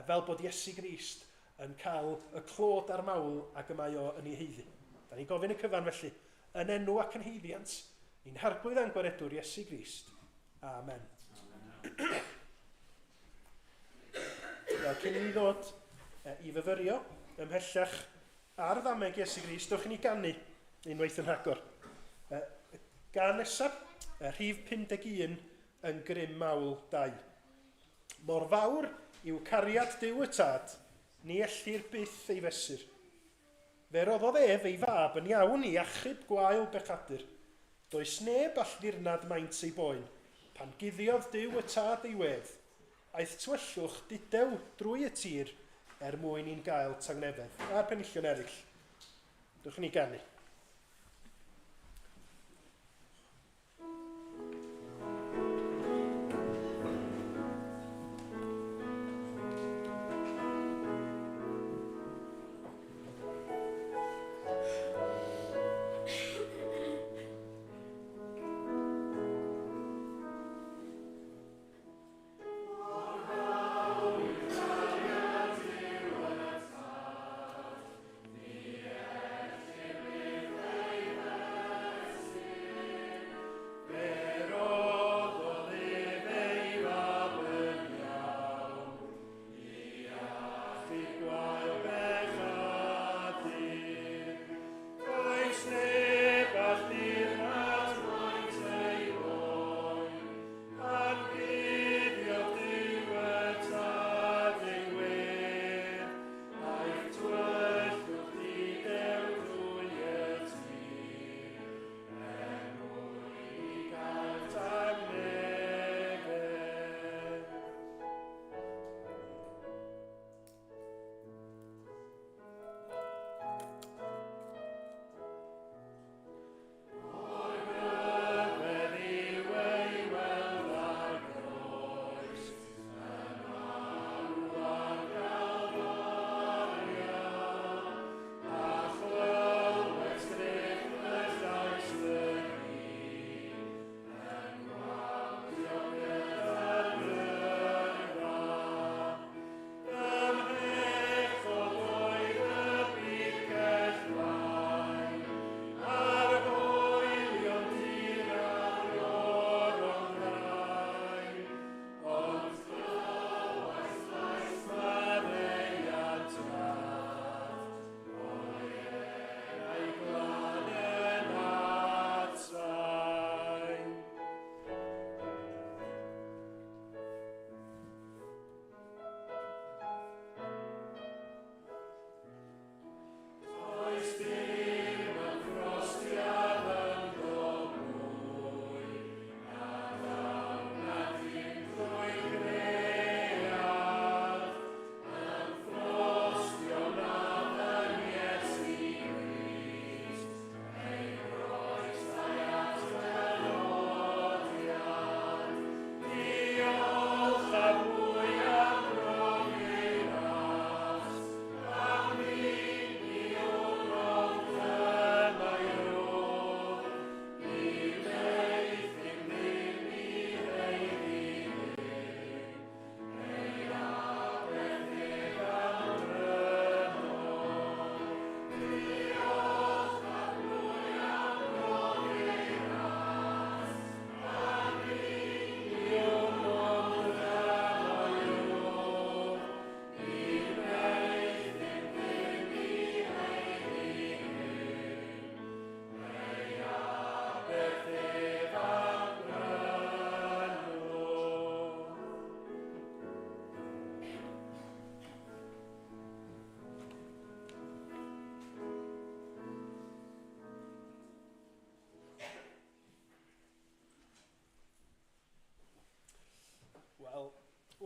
fel bod Iesu Grist yn cael y clod a'r mawl ag y mae o yn ei haeddu. Da ni'n gofyn y cyfan felly, yn enw ac yn haeddiant, ein Harglwydd a'n Gwaredwr Iesu Grist. Amen. Wel, cyn i ni ddod i fyfyrio ymhellach ar ddameg Iesu Grist, dewch i ni ganu unwaith yn rhagor. Gan nesaf, rhif 51 yn grym mawl 2. Mor fawr yw cariad Duw y Tad, ni ellir byth ei fesur. Fe roddodd ef ei fab yn iawn i achub gwael bechadur. Does neb all ddirnad maint ei boen. Pan guddiodd Duw y Tad ei wedd, aeth tywyllwch dudew drwy y tir er mwyn i'n gael tangnefedd. A'r penillion eraill. Dewch i ni ganu.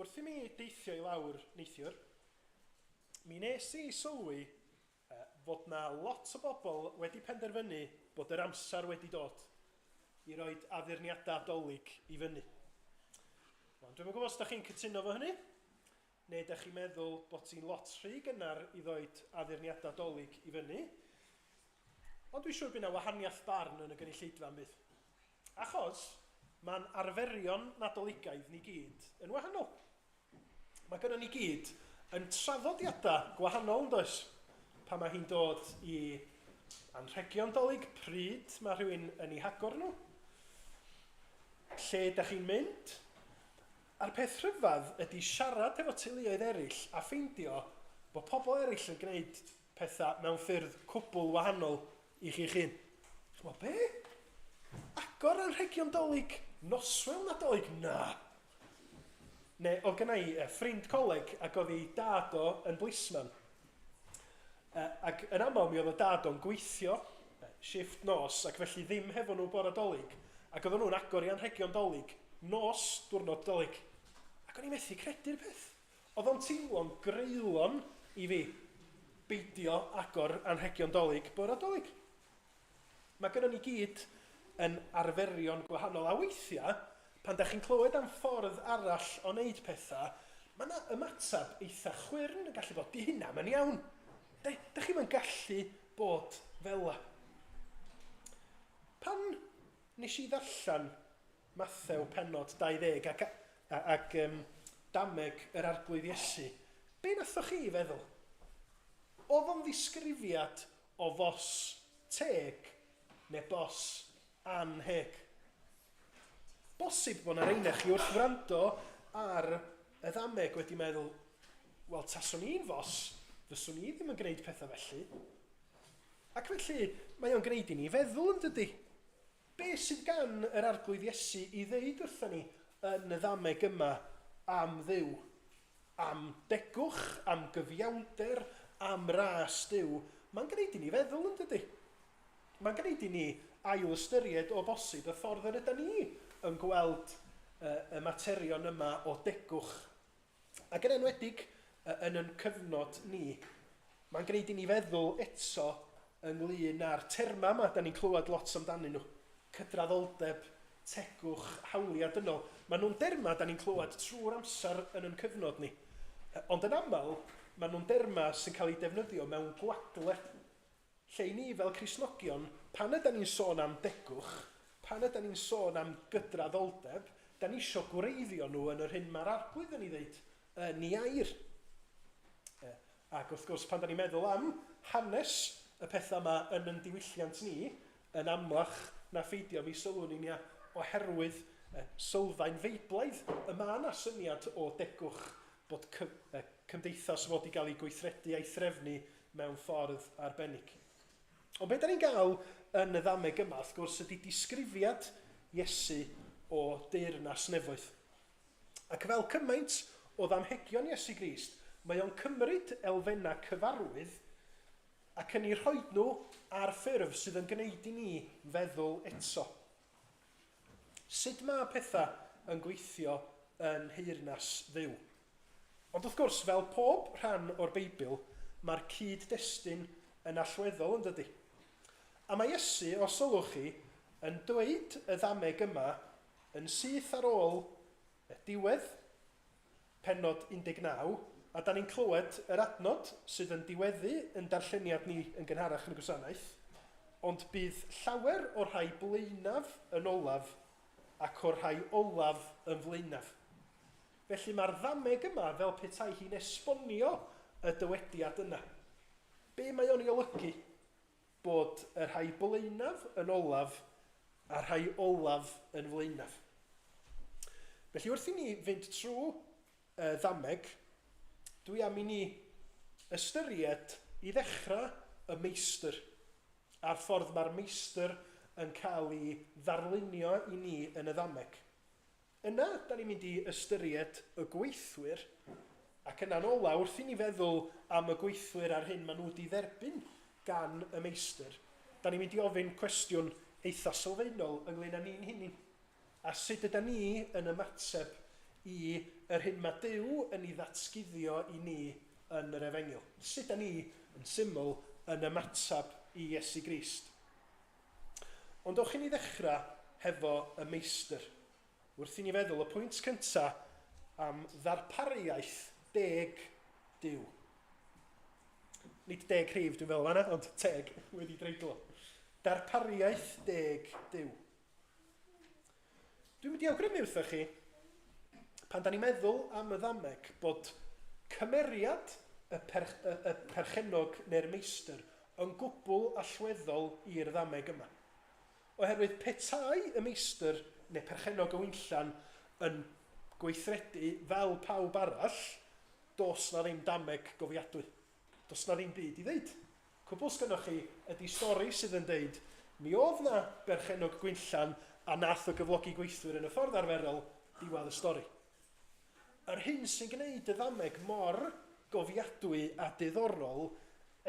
Wrth i mi deithio i lawr neithiwr, mi nes i sylwi fod 'na lot o bobl wedi penderfynu bod yr amser wedi dod i roid addurniadau Dolig i fyny. Ond dwi'm yn gwybod os da chi'n cytuno fo hynny, neu da chi'n meddwl bod ti'n lot rhy gynnar i ddoid addurniadau Dolig i fyny. Ond dwi'n siŵr bydd 'na wahaniaeth barn yn y gynulleidfa yn bydd. Achos mae'n arferion Nadoligaidd ni gyd yn wahanol. Mae gynnon ni gyd yn traddodiadau gwahanol, yn does? Pan mae hi'n dod i anrhegion Dolig, pryd mae rhywun yn ei hagor nhw, lle da chi'n mynd. A'r peth rhyfedd ydy siarad hefo teuluoedd eraill a ffeindio bod pobl eraill yn gwneud pethau mewn ffyrdd cwbl wahanol i chi'ch hun. Ch'mo' be? Agor anrhegion Dolig? Noswyl Nadolig? Na! Neu oedd gynna i ffrind coleg ac oedd ei dad o yn blisman. Ac yn aml mi oedd y dad o'n gweithio shifft nos ac felly ddim hefo nhw bore Dolig ac oedden nhw'n agor i anrhegion Dolig nos diwrnod Dolig. Ac o'n i methu credu'r peth. Oedd o'n teimlo'n greulon i fi beidio agor anrhegion Dolig bore Dolig. Mae gynnon ni gyd yn arferion gwahanol, a weithiau, pan da chi'n clywed am ffordd arall o wneud pethau, mae yna ymateb eitha chwyrn yn gallu bod, di hynna, mae'n iawn. Da, da chi'm yn gallu bod fel 'na. Pan nes i ddarllen Mathew pennod 20 ac, ac um, dameg yr Arglwydd Iesu, be nathoch chi feddwl? Oedd o'n ddisgrifiad o fos teg neu bos annheg? Bosib bod 'na rei chi wrth wrando ar y ddameg wedi meddwl, wel, taswn i'n fos, fyswn i ddim yn gwneud pethau felly. Ac felly, mae o'n gwneud i ni feddwl, yn dydy? Be sydd gan yr Arglwydd Iesu i ddeud wrthon ni yn y ddameg yma am Dduw? Am degwch, am gyfiawnder, am ras Duw? Mae'n gwneud i ni feddwl, yn dydy? Mae'n gwneud i ni ail-ystyried o bosib y ffordd yr ydan ni yn gweld y materion yma o degwch. Ac yn enwedig yn yn cyfnod ni, mae'n gwneud i ni feddwl eto ynglyn â'r termau yma da ni'n clywed lot amdanyn nhw. Cydraddoldeb, tegwch, hawliau dynol. Maen nhw'n dermau da ni'n clywed trwy'r amser yn yn cyfnod ni. Ond yn aml, maen nhw'n dermau sy'n cael eu defnyddio mewn gwagle. Lle i ni fel Cristnogion, pan ydan ni'n sôn am degwch, pan ydan ni'n sôn am gydraddoldeb, da ni isio gwreiddio nhw yn yr hyn mae'r Arglwydd yn ei ddeud yn ei air. Ac wrth gwrs, pan da ni'n meddwl am hanes y pethau yma yn yn diwylliant ni, yn amlach na pheidio, mi sylwn ni'n ia, oherwydd sylfaen Feiblaidd, y mae yna syniad o degwch bod cymdeithas fod i gael ei gweithredu a'i threfnu mewn ffordd arbennig. Ond be da ni'n gael yn y ddameg yma, wrth gwrs, ydy disgrifiad Iesu o deyrnas nefoedd. Ac fel cymaint o ddamhegion Iesu Grist, mae o'n cymryd elfennau cyfarwydd ac yn eu rhoi nhw ar ffurf sydd yn gwneud i ni feddwl eto. Sut mae pethau yn gweithio yn nheyrnas Dduw? Ond wrth gwrs, fel pob rhan o'r Beibl, mae'r cyd-destun yn allweddol, yn dydy? A mae Iesu, os sylwch chi, yn dweud y ddameg yma yn syth ar ôl y diwedd pennod 19, a da ni'n clywed yr adnod sydd yn diweddu yn darlleniad ni yn gynharach yn y gwasanaeth, ond bydd llawer o'r rhai blaenaf yn olaf ac o'r rhai olaf yn flaenaf. Felly mae'r ddameg yma fel petai hi'n esbonio y dywediad yna. Be mae o'n ei olygu? Bod y rhai blaenaf yn olaf a'r rhai olaf yn flaenaf. Felly wrth i ni fynd trwy y ddameg, dwi am i ni ystyried i ddechrau y meistr, a'r ffordd mae'r meistr yn cael ei ddarlunio i ni yn y ddameg. Yna, da ni'n mynd i ystyried y gweithwyr, ac yna'n ola, wrth i ni feddwl am y gweithwyr a'r hyn maen nhw wedi dderbyn gan y meistr, da ni'n mynd i ofyn cwestiwn eitha sylfaenol ynglyn â ni'n hunain, a sut yda ni yn ymateb i Yr hyn mae Duw yn ei ddatguddio i ni yn yr Efengyl. Sut da ni, yn syml, yn ymateb i Iesu Grist. Ond ewch i ni ddechrau hefo y Meistr. Wrth i ni feddwl y pwynt cyntaf am ddarpariaeth deg Duw. Nid deg rhif dwi'n feddwl fanna, ond teg wedi dreiglo. Darpariaeth deg Duw. Dwi'n mynd i awgrymu wrthoch chi, pan da ni'n meddwl am y ddameg, bod cymeriad y, per, y, y perchennog neu'r meistr yn gwbl allweddol i'r ddameg yma. Oherwydd petai y meistr neu perchennog y winllan yn gweithredu fel pawb arall, does na ddim dameg gofiadwy. Does na ddim byd i ddeud. Cwbl sgynnoch chi ydi stori sydd yn deud, mi o'dd 'na berchennog gwinllan a nath o gyflogi gweithwyr yn y ffordd arferol, diwadd y stori. Yr hyn sy'n gneud y ddameg mor gofiadwy a diddorol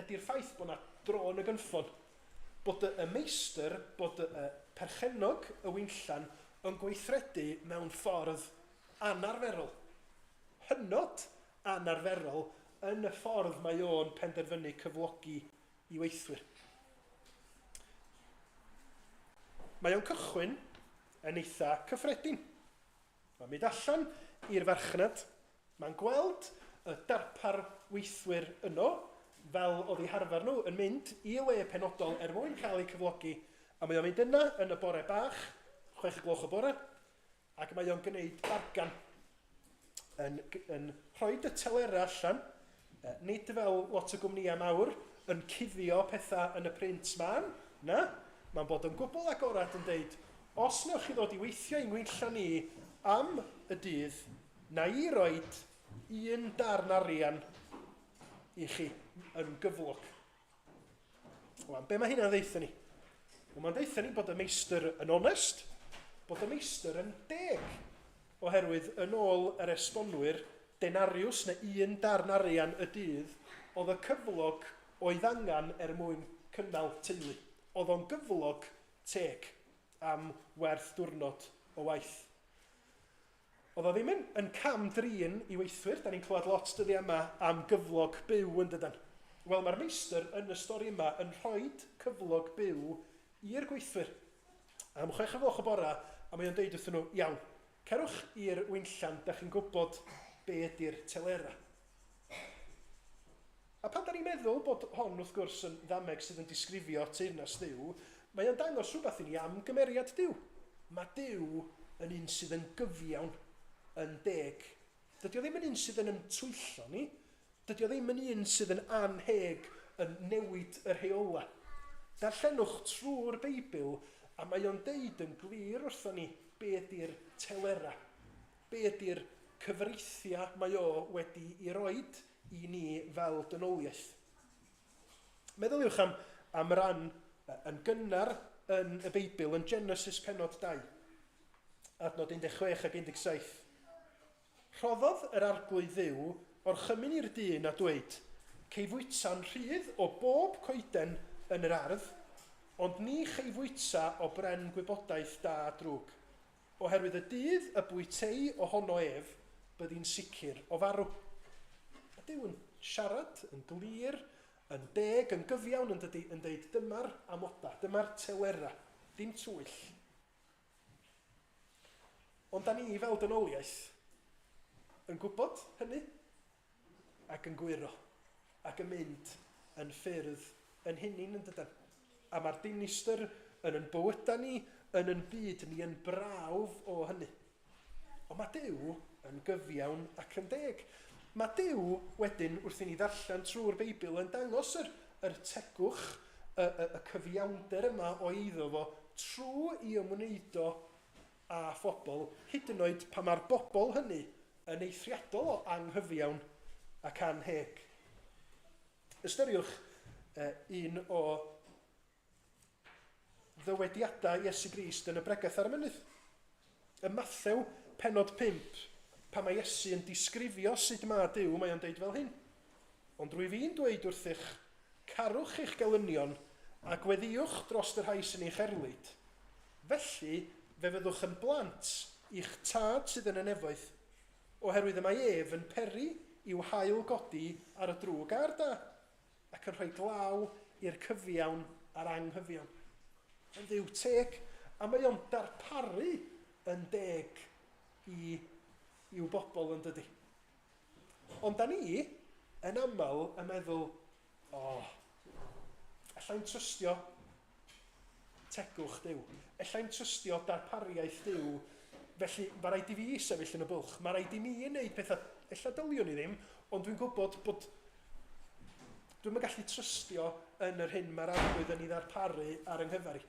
ydi'r ffaith bod 'na dro yn y gynffon. Bod y y meistr, bod y y perchennog y winllan yn gweithredu mewn ffordd anarferol. Hynod anarferol yn y ffordd mae o'n penderfynu cyflogi i weithwyr. Mae o'n cychwyn yn eitha cyffredin. Mae'n mynd allan i'r farchnad, mae'n gweld y darpar weithwyr yno, fel oedd eu harfer nhw, yn mynd i le penodol er mwyn cael eu cyflogi, a mae o'n mynd yna yn y bore bach, 6 y bore, Ac mae o'n gwneud bargan, yn, yn rhoi y telerau allan, nid fel lot o gwmnïau mawr yn cuddio pethau yn y print mân, na, mae'n bod yn gwbl agored yn deud, os newch chi ddod i weithio i'n ngwinllan ni am y dydd, na i roed un darn arian i chi yn gyflog. Wan, be mae hynna'n ddeutha ni? Wel, mae'n ddeutha ni bod y meistr yn onest, bod y meistr yn deg, oherwydd yn ôl yr esbonwyr, denariws neu un darn arian y dydd oedd y cyflog oedd angen er mwyn cynnal teulu. Oedd o'n gyflog teg am werth diwrnod o waith. Oedd o ddim yn, yn cam drin i weithwyr, da ni'n clywed lot dyddiau yma am gyflog byw yn dydan. Wel, mae'r meistr yn y stori yma yn rhoi cyflog byw i'r gweithwyr. Am 6 y bora, a mae o'n deud wrthyn nhw, iawn, cerwch i'r winllan, da chi'n gwybod be ydy'r telera. A pan da ni'n meddwl bod hon, wrth gwrs, yn ddameg sydd yn disgrifio teyrnas Dduw, mae o'n dangos rhywbeth i ni am gymeriad Duw. Mae Duw yn un sydd yn gyfiawn, yn deg. Dydy o ddim yn un sydd yn ymtwyllo ni. Dydy o ddim yn un sydd yn anheg, yn newid y rheolau. Darllenwch trwy'r Beibl a mae o'n deud yn glir wrthon ni be ydy'r telerau. Be ydy'r cyfreithiau mae o wedi i roed i ni fel dynoliaeth. Meddyliwch am, am ran yn gynnar yn y Beibl, yn Genesis penod 2, adnod 16 ac 17. Rhoddodd yr arglwydd Dduw orchymyn i'r dyn a dweud, Cei fwyta'n rhydd o bob coeden yn yr ardd, ond ni chei fwyta o bren gwybodaeth da a drwg. Oherwydd y dydd y bwytei ohono ef, byddi'n sicr o farw. A Duw yn siarad yn glir, yn deg, yn gyfiawn yn dydy, yn deud dyma'r amodau, dyma'r telerau, dim twyll. Ond da ni fel dynoliaeth yn gwybod hynny ac yn gwyro ac yn mynd yn ffyrdd yn hunin yn dydan. A mae'r dinistr yn yn bywydau ni, yn yn byd ni yn brawf o hynny. Ond mae Duw yn gyfiawn ac yn deg. Mae Duw wedyn, wrth i ni ddarllen trwy'r Beibl, yn dangos yr, yr tegwch, y, y, y cyfiawnder yma o eiddo fo trwy i ymwneud o â phobl, hyd yn oed pan mae'r bobl hynny yn eithriadol o anghyfiawn ac annheg. Ystyriwch un o ddywediadau Iesu Grist yn y Bregeth ar y Mynydd. Ym Mathew penod 5, pan mae Iesu yn disgrifio sut mae Duw, mae o'n deud fel hyn. Ond rwyf i'n dweud wrthych, carwch eich gelynion a gweddïwch dros y rhai sy'n eich erlid. Felly, fe fyddwch yn blant i'ch tad sydd yn y nefoedd. Oherwydd y mae ef yn peri i'w haul godi ar y drwg a'r da, ac yn rhoi glaw i'r cyfiawn a'r anghyfiawn. Yn Dduw teg, a mae o'n darparu yn deg i i'w bobl yn dydy. Ond da ni yn aml yn meddwl, o, oh, allai'n trystio tegwch Duw. Allai'n trystio darpariaeth Duw, felly mae rhaid i fi sefyll yn y bwlch. Mae rhaid i mi wneud pethau, ella dyliwn i ddim, ond dwi'n gwybod bod dwi'n gallu trystio yn yr hyn mae'r Arglwydd yn ei ddarparu ar yng nghyfer i.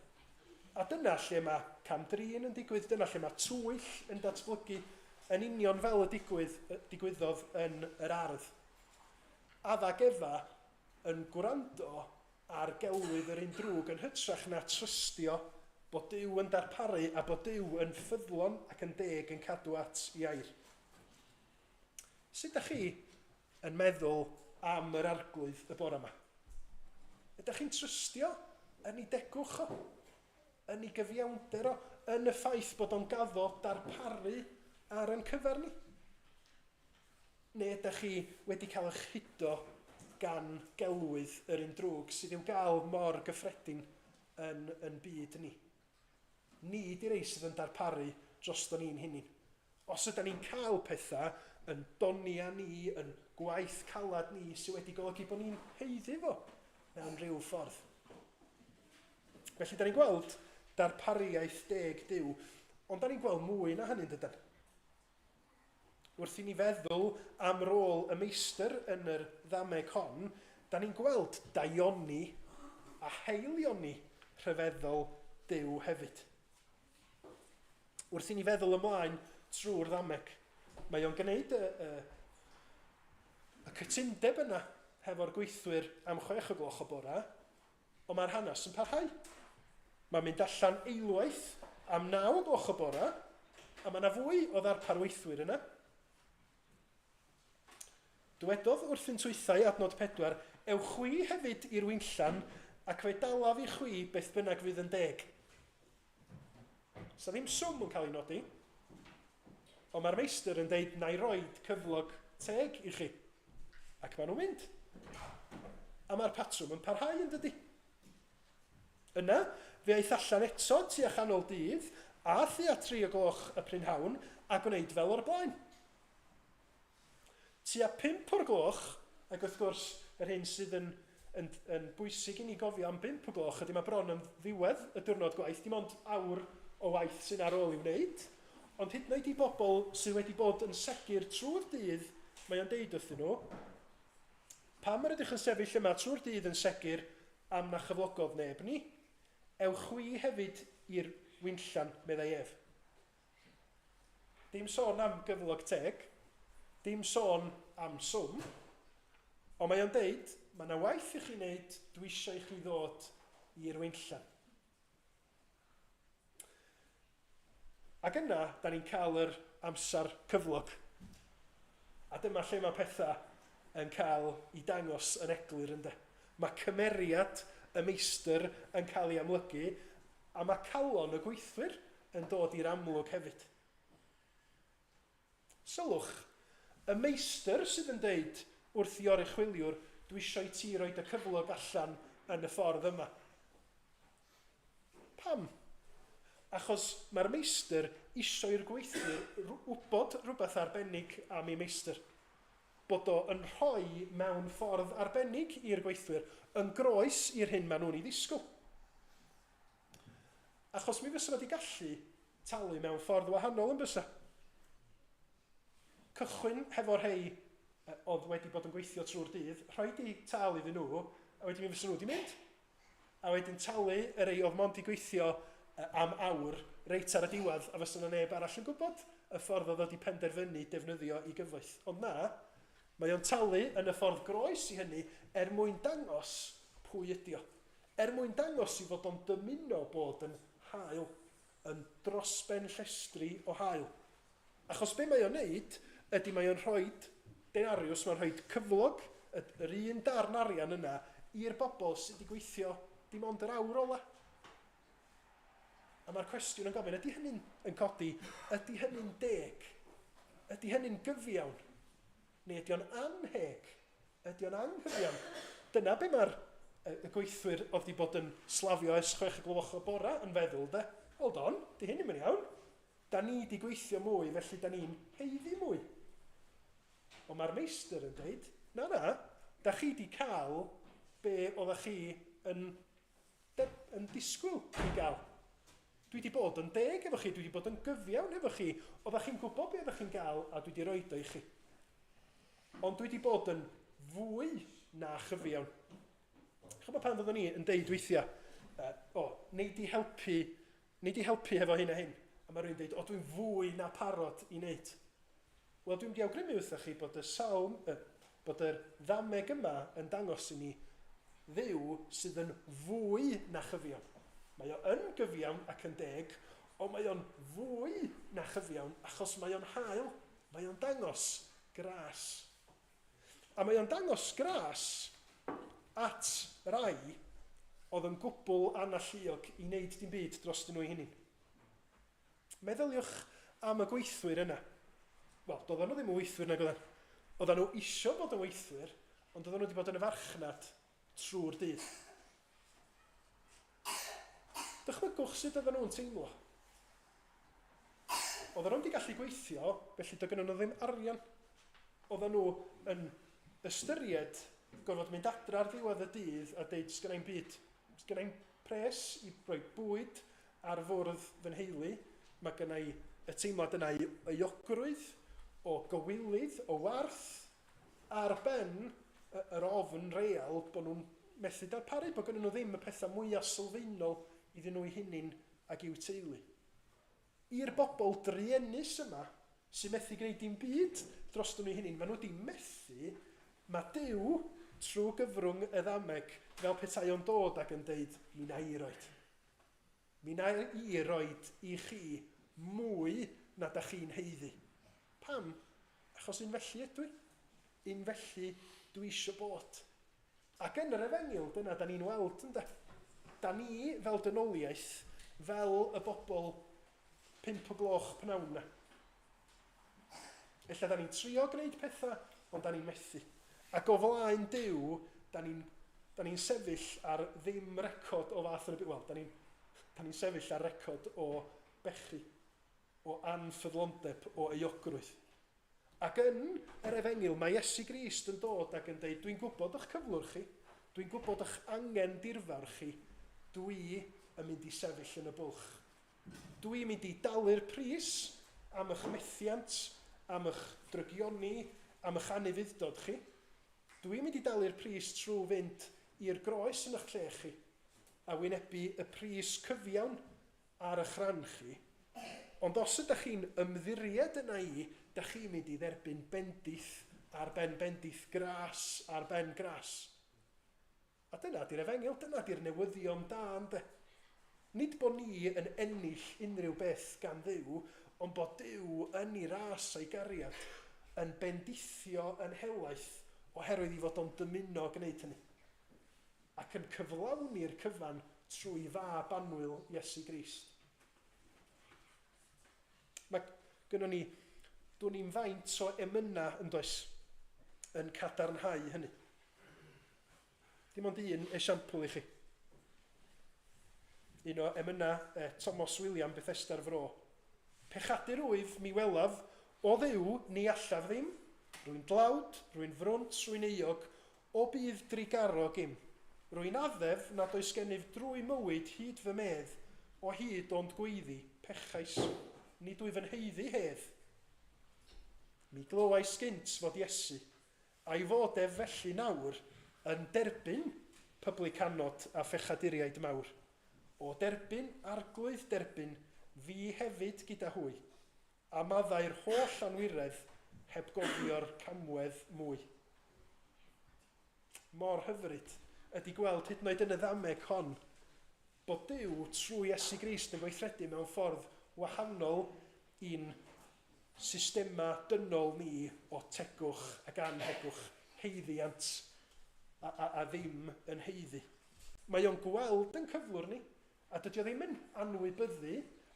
A dyna lle mae cam-drin yn digwydd, dyna lle mae twyll yn datblygu, yn union fel y digwydd, digwyddodd yn yr ardd. Adda ac Efa yn gwrando ar gelwydd yr un drwg yn hytrach na trystio bod Duw yn darparu a bod Duw yn ffyddlon ac yn deg yn cadw at ei air. Sut ydych chi yn meddwl am yr Arglwydd y bore yma? Ydych chi'n trystio yn ei degwch o? Yn ei gyfiawnder o? Yn y ffaith bod o'n gaddo darparu ar ein cyfer ni? Neu ydych chi wedi cael eich hudo gan gelwydd yr un drwg sydd i'w gael mor gyffredin yn yn byd ni? Ni 'di rei sydd yn darparu droston ni'n hunin. Os ydan ni'n cael pethau yn donia ni, yn gwaith calad ni, sydd wedi golygu bod ni'n haeddu fo mewn rhyw ffordd. Felly, da ni'n gweld darpariaeth deg Duw, ond da ni'n gweld mwy na hynny, dydan? Wrth i ni feddwl am rôl y meistr yn yr ddameg hon, da ni'n gweld daioni a haelioni rhyfeddol Duw hefyd. Wrth i ni feddwl ymlaen trwy'r ddameg, mae o'n gwneud y, y, y cytundeb yna hefo'r gweithwyr am chwech o gloch o bora, Ond mae'r hanes yn parhau. Mae'n mynd allan eilwaith am 9 o gloch y bora, a mae yna fwy o ddarpar weithwyr yna. Dywedodd wrthynt wythau adnod 4, Ewch chwi hefyd i'r winllan, ac fe dalaf i chwi beth bynnag fydd yn deg. Sa ddim swm yn cael ei nodi, ond mae'r meistr yn deud na i roed cyflog teg i chi. Ac maen nhw'n mynd. A mae'r patrwm yn parhau yn dydy. Yna, fe aeth allan eto tua chanol dydd a thua tri o gloch y prynhawn a gwneud fel o'r blaen. Tua phump o'r gloch, ac wrth gwrs yr hyn sydd yn, yn, yn bwysig i ni gofio am bump o gloch ydy mae bron yn ddiwedd y diwrnod gwaith, dim ond awr o waith sy'n ar ôl i'w wneud, ond hyd yn oed i bobl sydd wedi bod yn segur trwy'r dydd, mae o'n deud wrthyn nhw, pam yr ydych yn sefyll yma trwy'r dydd yn segur am na chyflogodd neb ni? Ewch chwi hefyd i'r winllan, meddai ef. Dim sôn am gyflog teg, dim sôn am swm, ond mae o'n deud, mae yna waith i chi wneud, dwi eisiau i chi ddod i'r winllan. Ac yna, da ni'n cael yr amser cyflog. A dyma lle mae pethau yn cael ei dangos yn eglur ynde. Mae cymeriad y meistr yn cael ei amlygu, a mae calon y gweithwyr yn dod i'r amlwg hefyd. Sylwch, y meistr sydd yn deud wrth i oruchwyliwr, dwi eisiau i ti roi dy cyflog allan yn y ffordd yma. Pam? Achos mae'r meistr isio i'r gweithwyr wybod rhywbeth arbennig am ei meistr. Bod o yn rhoi mewn ffordd arbennig i'r gweithwyr, yn groes i'r hyn maen nhw'n ei ddisgwyl. Achos mi fysa fo 'di gallu talu mewn ffordd wahanol yn bysa? Cychwyn hefo rhei oedd wedi bod yn gweithio trwy'r dydd, rhoi di talu iddyn nhw, a wedyn mi fysa nhw wedi mynd. A wedyn talu y rei oedd mond i gweithio am awr reit ar y diwedd, a fysa 'na neb arall yn gwybod y ffordd oedd o wedi penderfynu defnyddio i gyfoeth. Ond na, mae o'n talu yn y ffordd groes i hynny er mwyn dangos pwy ydi o. Er mwyn dangos i fod o'n dymuno bod yn hael, yn drosben llestri o hael. Achos be mae o'n neud ydy mae o'n rhoid denariws, mae'n rhoid cyflog, yr un darn arian yna, i'r bobl sydd wedi gweithio dim ond yr awr ola. A mae'r cwestiwn yn gofyn, ydy hynny'n yn codi, ydy hynny'n deg? Ydy hynny'n gyfiawn? Neu ydy o'n annheg? Ydy o'n anghyfiawn? Dyna be mae'r y gweithwyr oedd wedi bod yn slafio ers 6 o gloch o bora yn feddwl, de. Hold on, di hyn ddim yn iawn. Da ni wedi gweithio mwy, felly da ni'n haeddu mwy. Ond mae'r meistr yn dweud, na na, da chi wedi cael be oeddech chi yn yn disgwyl i gael. Dwi wedi bod yn deg efo chi, dwi wedi bod yn gyfiawn efo chi, oeddech chi'n gwybod be oeddech chi'n gael a dwi wedi roed o i chi. Ond dwi wedi bod yn fwy na chyfiawn. Chybod pan fyddwn ni yn deud weithiau, o, nei di helpu, nei di helpu efo hyn a hyn. A mae rhywun deud, o, dwi'n fwy na parod i wneud. Wel, dwi'n mynd i awgrymu wrthych chi bod y salm, bod yr ddameg yma yn dangos i ni Dduw sydd yn fwy na chyfiawn. Mae o yn gyfiawn ac yn deg, ond mae o'n fwy na chyfiawn achos mae o'n hael. Mae o'n dangos gras. A mae o'n dangos gras at rai oedd yn gwbl analluog i wneud dim byd dros nhw eu hunain. Meddyliwch am y gweithwyr yna. Wel, doedden nhw ddim yn weithwyr nag oedden. Oedden nhw isio bod yn weithwyr, ond oedden nhw wedi bod yn y farchnad trwy'r dydd. Dychmygwch sut oedden nhw'n teimlo. Oedden nhw'n wedi gallu gweithio, felly doedd gennyn nhw ddim arian. Oedden nhw yn ystyried gorfod mynd adra ar ddiwedd y dydd a deud, sgynna i'm byd, sgynna i'm pres i roi bwyd ar fwrdd fy nheulu, mae gynna i y teimlad yna o euogrwydd, o gywilydd, o warth, ar ben yr ofn real bod nhw'n methu darparu, bod gynnyn nhw ddim y pethau mwyaf sylfaenol iddyn nhw eu hunain ac i'w teulu. I'r bobl druenus yma sy'n methu gwneud dim byd drostyn nhw eu hunain, maen nhw wedi methu, mae Duw, trwy gyfrwng y ddameg, fel petai o'n dod ac yn deud, mi wna i roed. Mi wna i roed i chi mwy na da chi'n haeddu. Pam? Achos un felly ydw i. Un felly dwi eisiau bod. Ac yn yr efengyl, dyna da ni'n weld, ynde? Da ni, fel dynoliaeth, fel y bobl 5 o gloch pnawn na. Ella da ni'n trio gwneud pethau, ond da ni'n methu. Ac o flaen Duw, da ni'n da ni'n sefyll ar ddim record o fath yn y byd. Wel, da ni'n da ni sefyll ar record o bechu, o anffyddlondeb, o euogrwydd. Ac yn yr efengyl, mae Iesu Grist yn dod ac yn dweud, dwi'n gwybod eich cyflwr chi, dwi'n gwybod eich angen dirfawr chi, dwi yn mynd i sefyll yn y bwlch. Dw i'n mynd i dalu'r pris am eich methiant, am eich drygioni, am eich anufudd-dod chi. Dw i'n mynd i dalu'r pris trwy fynd i'r groes yn eich lle chi, a wynebu y pris cyfiawn ar eich rhan chi. Ond os ydych chi'n ymddiried yna i, dych chi'n mynd i dderbyn bendith ar ben bendith, gras ar ben gras. A dyna 'di'r efengyl, dyna 'di'r newyddion da ynde? Nid bod ni yn ennill unrhyw beth gan Dduw, ond bod Duw yn ei ras a'i gariad yn bendithio yn helaeth oherwydd ei fod o'n dymuno gwneud hynny. Ac yn cyflawni'r cyfan trwy fab annwyl Iesu Grist. Mae gynnon ni, dwn i'm faint o emynau yn does, yn cadarnhau hynny. Dim ond un esiampl i chi. Un o emynau Tomos William Bethesda'r Fro. Pechadur wyf, mi welaf, o Dduw, ni allaf ddim. Rwy'n dlawd, rwy'n frwnt, rwy'n euog, o bydd drugarog im. Rwy'n addef nad oes gennyf drwy mywyd hyd fy medd, o hyd ond gweiddi, pechais, nid wyf yn haeddu hedd. Mi glywais gynt fod Iesu, A'i fod ef felly nawr yn derbyn publicanod a phechaduriaid mawr? O derbyn, Arglwydd, derbyn fi hefyd gyda hwy, a maddau'r holl anwiredd heb gofio'r camwedd mwy. Mor hyfryd ydy gweld hyd yn oed yn y ddameg hon bod Duw trwy Iesu Grist yn gweithredu mewn ffordd wahanol i'n systemau dynol ni o tegwch ac annhegwch, haeddiant a, a, a ddim yn haeddu. Mae o'n gweld yn cyflwr ni, a dydy o ddim yn anwybyddu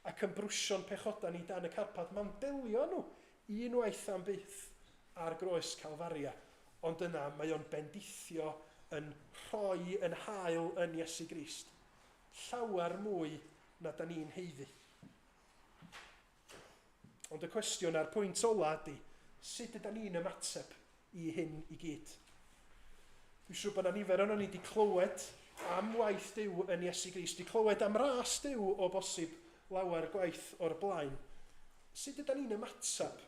ac yn brwsio'n pechodau ni dan y carpad. Mae'n delio nhw unwaith am byth ar groes Calfaria, ond yna mae o'n bendithio yn rhoi yn hael yn Iesu Grist. Llawer mwy na da ni'n haeddu. Ond y cwestiwn a'r pwynt ola ydy, sut yda ni'n ymateb i hyn i gyd? Dwi'n siŵr bod yna nifer o'n ni wedi clywed am waith Duw yn Iesu Grist, wedi clywed am ras Duw o bosib lawer gwaith o'r blaen. Sut yda ni'n ymateb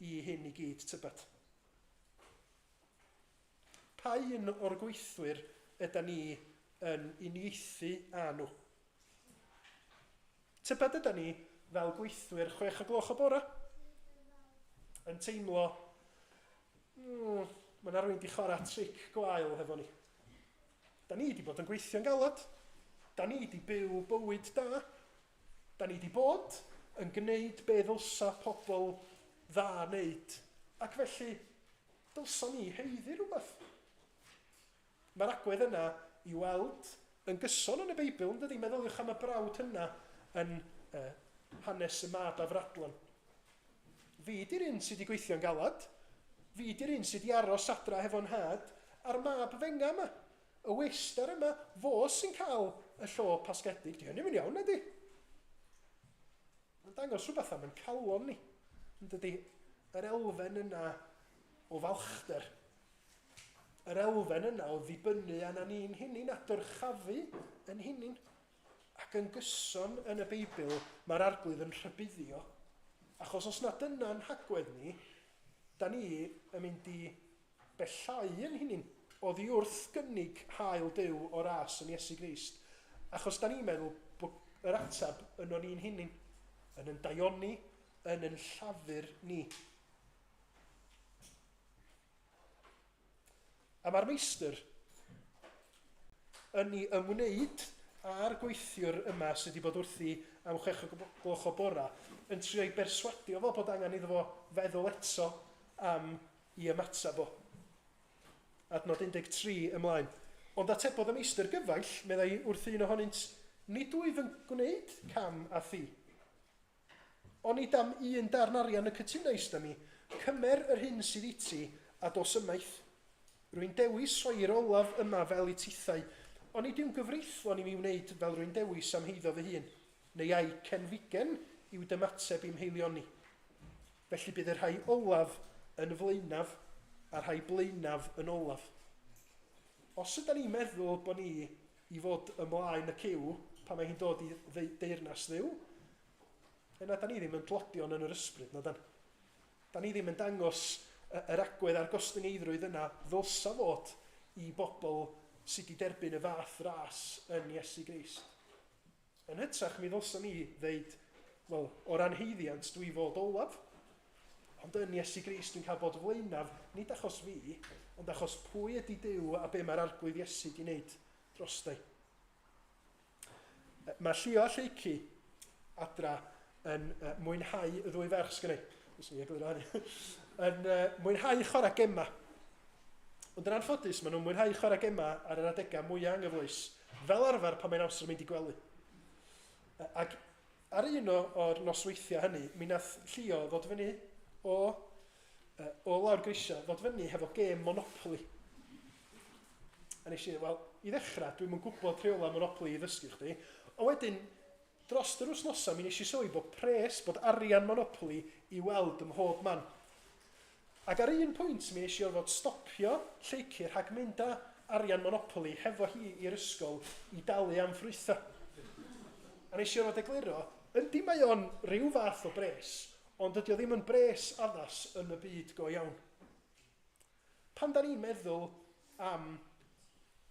i hyn i gyd, tybed? Pa un o'r gweithwyr yda ni yn uniaethu â nhw? Tybed yda ni, fel gweithwyr 6 o'r gloch y bore, yn teimlo, mae yna rhywun di chwarae tric gwael hefo ni. Da ni wedi bod yn gweithio'n galad. Da ni wedi byw bywyd da. Da ni wedi bod yn gwneud be ddylsa pobl dda wneud. Ac felly, dylsa ni haeddu rhywbeth. Mae'r agwedd yna i weld yn gyson yn y Beibl, yn dydy? Meddyliwch am y brawd hynna yn hanes y mab afradlon. Fi di'r un sydd wedi gweithio'n galad. Fi di'r un sydd wedi aros adra hefo'n nhad, a'r mab fenga yma, y waster yma, fo sy'n cael y llo pasgedig. Di hynny'n iawn, ydy? Mae'n dangos rhywbeth am yn calon ni. Yn dydy, yr elfen yna o falchder. Yr elfen yna o ddibynnu arna ni'n hunain a dyrchafu yn hunain. Ac yn gyson yn y Beibl, mae'r Arglwydd yn rhybuddio. Achos os na dyna'n hagwedd ni, da ni yn mynd i bellhau yn hunain oddi wrth gynnig hael Duw o ras yn Iesu Grist. Achos da ni'n meddwl bod yr ateb yno ni'n hunain, yn yn daioni, yn yn llafur ni. A mae'r meistr yn ei ymwneud â'r gweithiwr yma sydd wedi bod wrthi am 6 o'r gloch o bora yn trio ei berswadio fo bod angen iddo fo feddwl eto am i ymateb o. Adnod 13 ymlaen. Ond atebodd y meistr, "Gyfaill," meddai wrth un ohonynt, "nid wyf yn gwneud cam â thi. Onid am un darn arian y cytunais da mi? Cymer yr hyn sydd i ti a dos ymaith. Rwy'n dewis rhoi'r olaf yma fel i tithau. Onid yw'n gyfreithlon i mi wneud fel rwy'n dewis am heiddo fy hun? Neu ai cenfigen yw dymateb i'm haelioni? Felly bydd y rhai olaf yn flaenaf a'r rhai blaenaf yn olaf." Os ydyn ni'n meddwl bod ni i fod ymlaen y ciw pan mae hi'n dod i deyrnas Dduw, yna da ni ddim yn dlodion yn yr ysbryd, na dan. Da ni ddim yn dangos yr agwedd a'r gostyngeiddrwydd yna ddylsa fod i bobl sydd wedi derbyn y fath ras yn Iesu Grist. Yn hytrach, mi ddylsa ni ddeud, wel, o ran haeddiant, dwi fod olaf. Ond yn Iesu Grist dwi'n cael bod flaenaf, nid achos fi, ond achos pwy ydy Duw a be mae'r Arglwydd Iesu di wneud drostai. Mae Llio a Lleucu adra yn mwynhau, y ddwy ferch sgynna i, os ni egluro hynny, yn mwynhau chwarae gema. Ond yn anffodus, maen nhw'n mwynhau chwarae gema ar yr adegau mwyaf anghyfleus, fel arfer pan mae'n amser mynd i gwely. Ac ar un o'r nosweithiau hynny, mi nath Llio ddod fyny o lawr grisiau, ddod fyny hefo gêm Monopoly. A nes i, wel, i ddechrau, dwi'm yn gwybod rheolau Monopoly i ddysgu chdi. Ond wedyn, dros yr wythnosau, mi nes i sylwi bod pres, bod arian Monopoly i weld ym mhob man. Ac ar un pwynt, mi nes i orfod stopio Lleucu rhag mynd â arian Monopoly hefo hi i'r ysgol i dalu am ffrwythau. A nes i orfod egluro, yndi mae o'n rhyw fath o bres, ond dydy o ddim yn bres addas yn y byd go iawn. Pan da ni'n meddwl am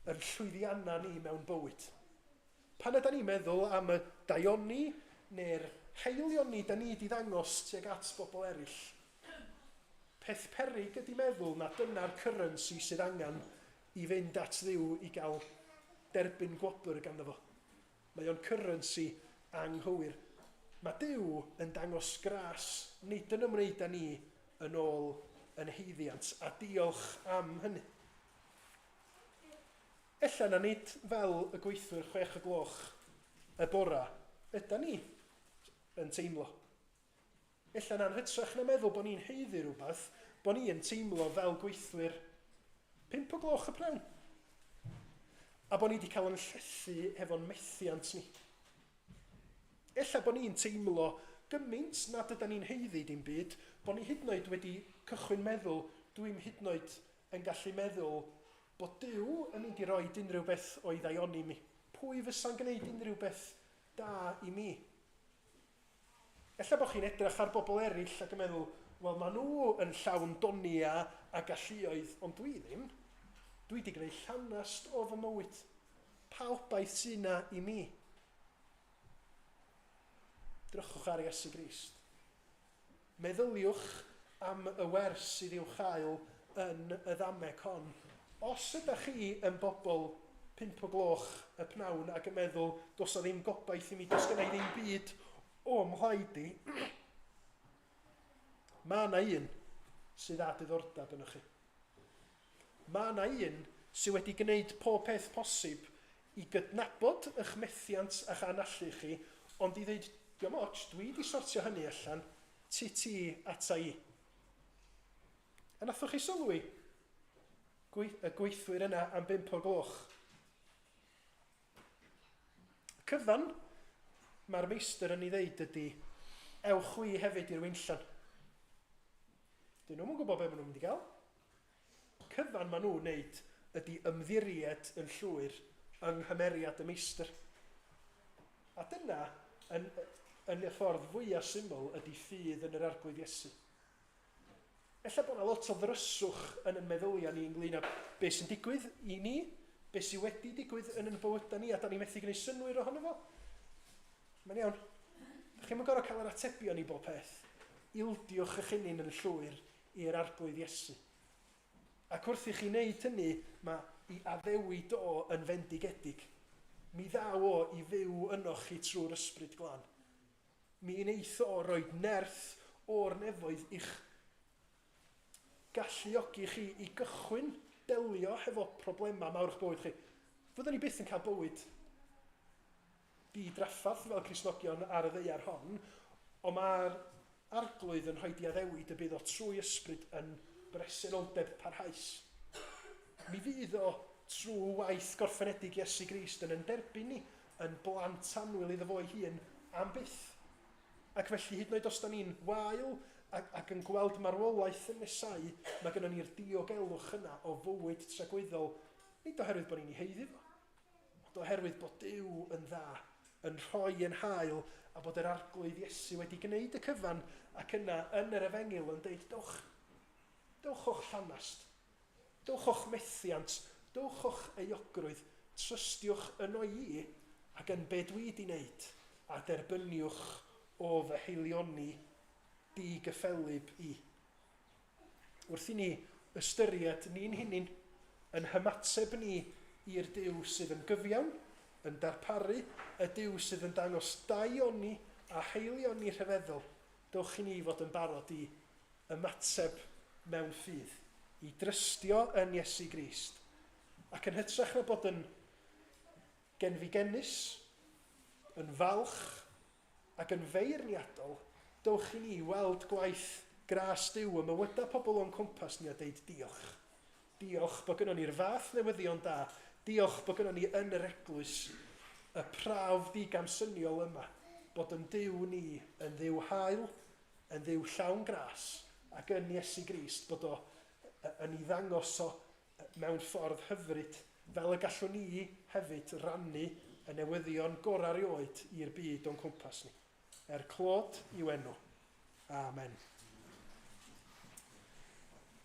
yr llwyddiannau ni mewn bywyd, pan yda ni'n meddwl am y daioni neu'r haelioni da ni wedi ddangos tuag at bobl eraill, peth peryg ydy meddwl na dyna'r currency sydd angen i fynd at Dduw i gael derbyn gwobr ganddo fo. Mae o'n currency anghywir. Mae Duw yn dangos gras, nid yn ymwneud â ni yn ôl yn haeddiant, a diolch am hynny. Ella na nid fel y gweithwyr 6 o'r gloch y bora yda ni yn teimlo. Ella na'n hytrach na meddwl bod ni'n haeddu rhywbeth, bod ni yn teimlo fel gweithwyr 5 o gloch y pnawn. A bod ni wedi cael yn llethu hefo'n methiant ni. Ella bod ni'n teimlo gymaint nad yda ni'n haeddu dim byd, bod ni hyd yn oed wedi cychwyn meddwl, dwi'm hyd yn oed yn gallu meddwl bod Duw yn mynd i roid unrhyw beth o'i ddaioni mi. Pwy fysa'n gwneud unrhyw beth da i mi? Ella bod chi'n edrych ar bobl eraill ac yn meddwl, wel maen nhw yn llawn doniau a galluoedd, ond dwi ddim. Dwi wedi gwneud llanast o fy mywyd. Pa obaith sydd yna i mi? Drychwch ar Iesu Grist. Meddyliwch am y wers sydd i'w chael yn y ddameg hon. Os ydych chi yn bobl 5 o gloch y pnawn ac yn meddwl does 'na ddim gobaith i mi, does gynna i ddim byd o 'mhlaid i, mae yna un sydd â diddordeb ynoch chi. Mae yna un sydd wedi gwneud pob peth posib i gydnabod eich methiant a'ch anallu chi, ond i ddeud, diom ots, dwi di sortio hynny allan, ti ti ata i. A nathoch chi sylwi y gweithwyr yna am 5 o'r gloch? Y cyfan mae'r meistr yn ei ddeud ydy, ewch chwi hefyd i'r weinllan. Dyn nhw'm yn gwybod be maen nhw'n mynd i gael. Cyfan maen nhw'n wneud ydy ymddiried yn llwyr yng nghymeriad y meistr. A dyna, yn, yn y ffordd fwyaf syml, ydy ffydd yn yr Arglwydd Iesu. Ella bod yna lot o ddryswch yn ein meddyliau ni ynglyn â beth sy'n digwydd i ni, beth sydd wedi digwydd yn ein bywydau ni, a da ni methu gwneud synnwyr ohono fo. Mae'n iawn. Da chi'n gorfod cael yr atebion i bob peth. Ildiwch eich hunain yn llwyr i'r Arglwydd Iesu. Ac wrth i chi wneud hynny, mae i addewid o yn fendigedig. Mi ddaw o i fyw ynoch chi trwy'r Ysbryd Glân. Mi wneith o roed nerth o'r nefoedd i'ch galluogi chi i gychwyn delio hefo problemau mawr eich bywyd chi. Fyddwn ni byth yn cael bywyd di-drafferth fel Cristnogion ar y ddaear hon, ond mae'r Arglwydd yn rhoi di addewid y bydd o trwy ysbryd yn bresenoldeb parhaus. Mi fydd o trwy waith gorffenedig Iesu Grist yn yn derbyn ni yn blant annwyl iddo fo'i hun am byth. Ac felly hyd yn oed os da ni'n wael ac, ac yn gweld marwolaeth yn nesau, mae gennym ni'r diogelwch yna o fywyd tragwyddol, nid oherwydd bod ni'n ei haeddu fo, Ond oherwydd bod Duw yn dda, yn rhoi yn hael, a bod yr Arglwydd Iesu wedi gwneud y cyfan, ac yna yn yr Efengyl yn deud, dowch, dowch o'ch llanast, dowch o'ch methiant, dowch o'ch euogrwydd, trystiwch yno i ac yn be dwi di wneud, a derbyniwch o fy haelioni di-gyffelyb i. Wrth i ni ystyried ni'n hunain, yn hymateb ni i'r Duw sydd yn gyfiawn, yn darparu, y Duw sydd yn dangos daioni a haelioni rhyfeddol, dowch i ni fod yn barod i ymateb mewn ffydd, i drystio yn Iesu Grist, ac yn hytrach na bod yn genfigennus, yn falch, Ac yn feirniadol, dowch i ni weld gwaith gras Duw ym mywydau pobl o'n cwmpas ni a deud diolch. Diolch bod gynnon ni'r fath newyddion da. Diolch bod gynnon ni yn yr eglwys y prawf digamsyniol yma, bod yn Duw ni yn Dduw hael, yn Dduw llawn gras, ac yn Iesu Grist bod o yn ei ddangos o mewn ffordd hyfryd, fel y gallwn ni hefyd rannu y newyddion gorau erioed i'r byd o'n cwmpas ni. Er clod i'w enw. Amen.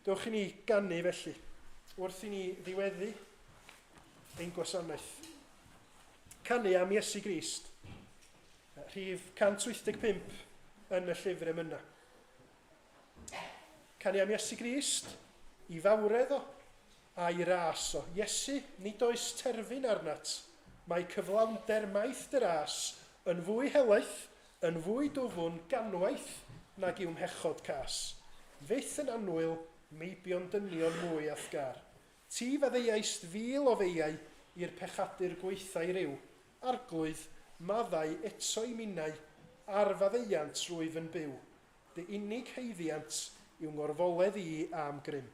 Dewch i ni ganu felly, wrth i ni ddiweddu ein gwasanaeth. Canu am Iesu Grist, rhif 185 yn y llyfr emynau. Canu am Iesu Grist, i fawredd o, a'i ras o. Iesu, nid oes terfyn arnat. Mae cyflawnder maith dy ras yn fwy helaeth, yn fwy dwfwn ganwaith nag yw mhechod cas. Fyth yn annwyl, meibion dynion mwy a'th gar. Ti faddeuaist fil o feiau i'r pechadur gwaetha'i ryw. Arglwydd, maddau eto i minnau, ar faddeuant rwyf yn byw. Dy unig haeddiant yw ngorfoledd i a'm grym.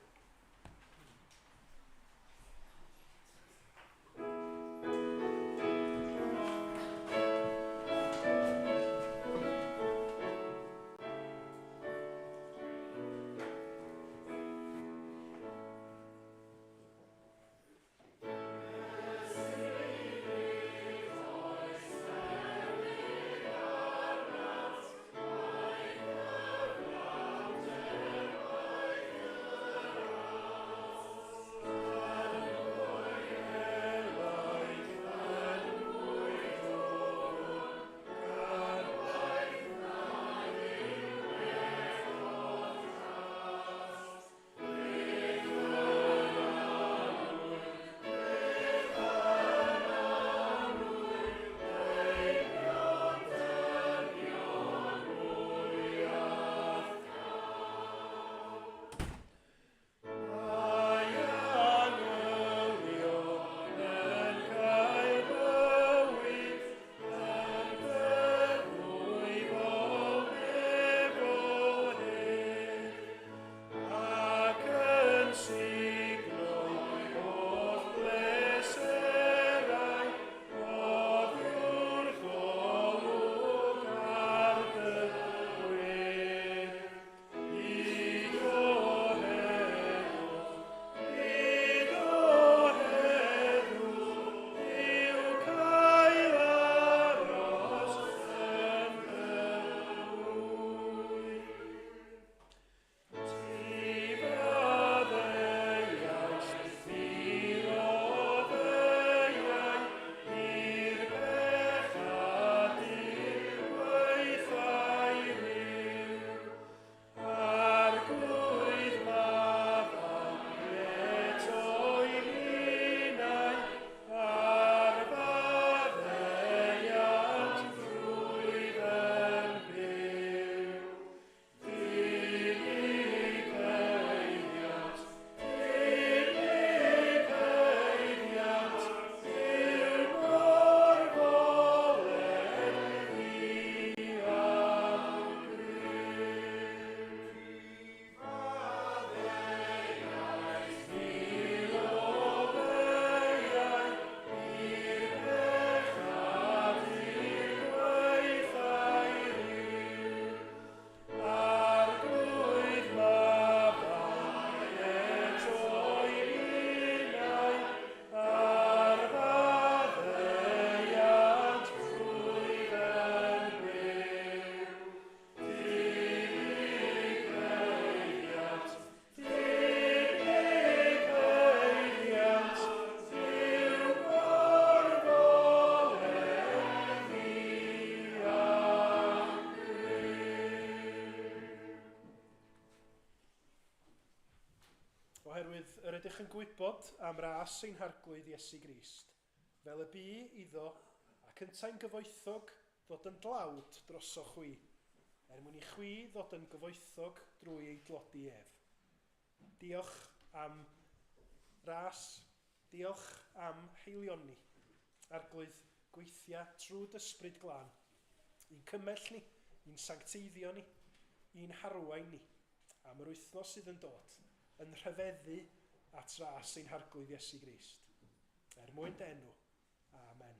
Oherwydd yr ydych yn gwybod am ras ein Harglwydd Iesu Grist, fel y bu iddo ac yntau'n gyfoethog ddod yn dlawd drosoch chwi, er mwyn i chwi ddod yn gyfoethog drwy ei dlodi ef. Diolch am ras, diolch am haelioni. Arglwydd, gweithia trwy d'Ysbryd Glân, i'n cymell ni, i'n sancteiddio ni, i'n harwain ni, am yr wythnos sydd yn dod, yn rhyfeddu at ras ein Harglwydd Iesu Grist. Er mwyn dy enw. Amen.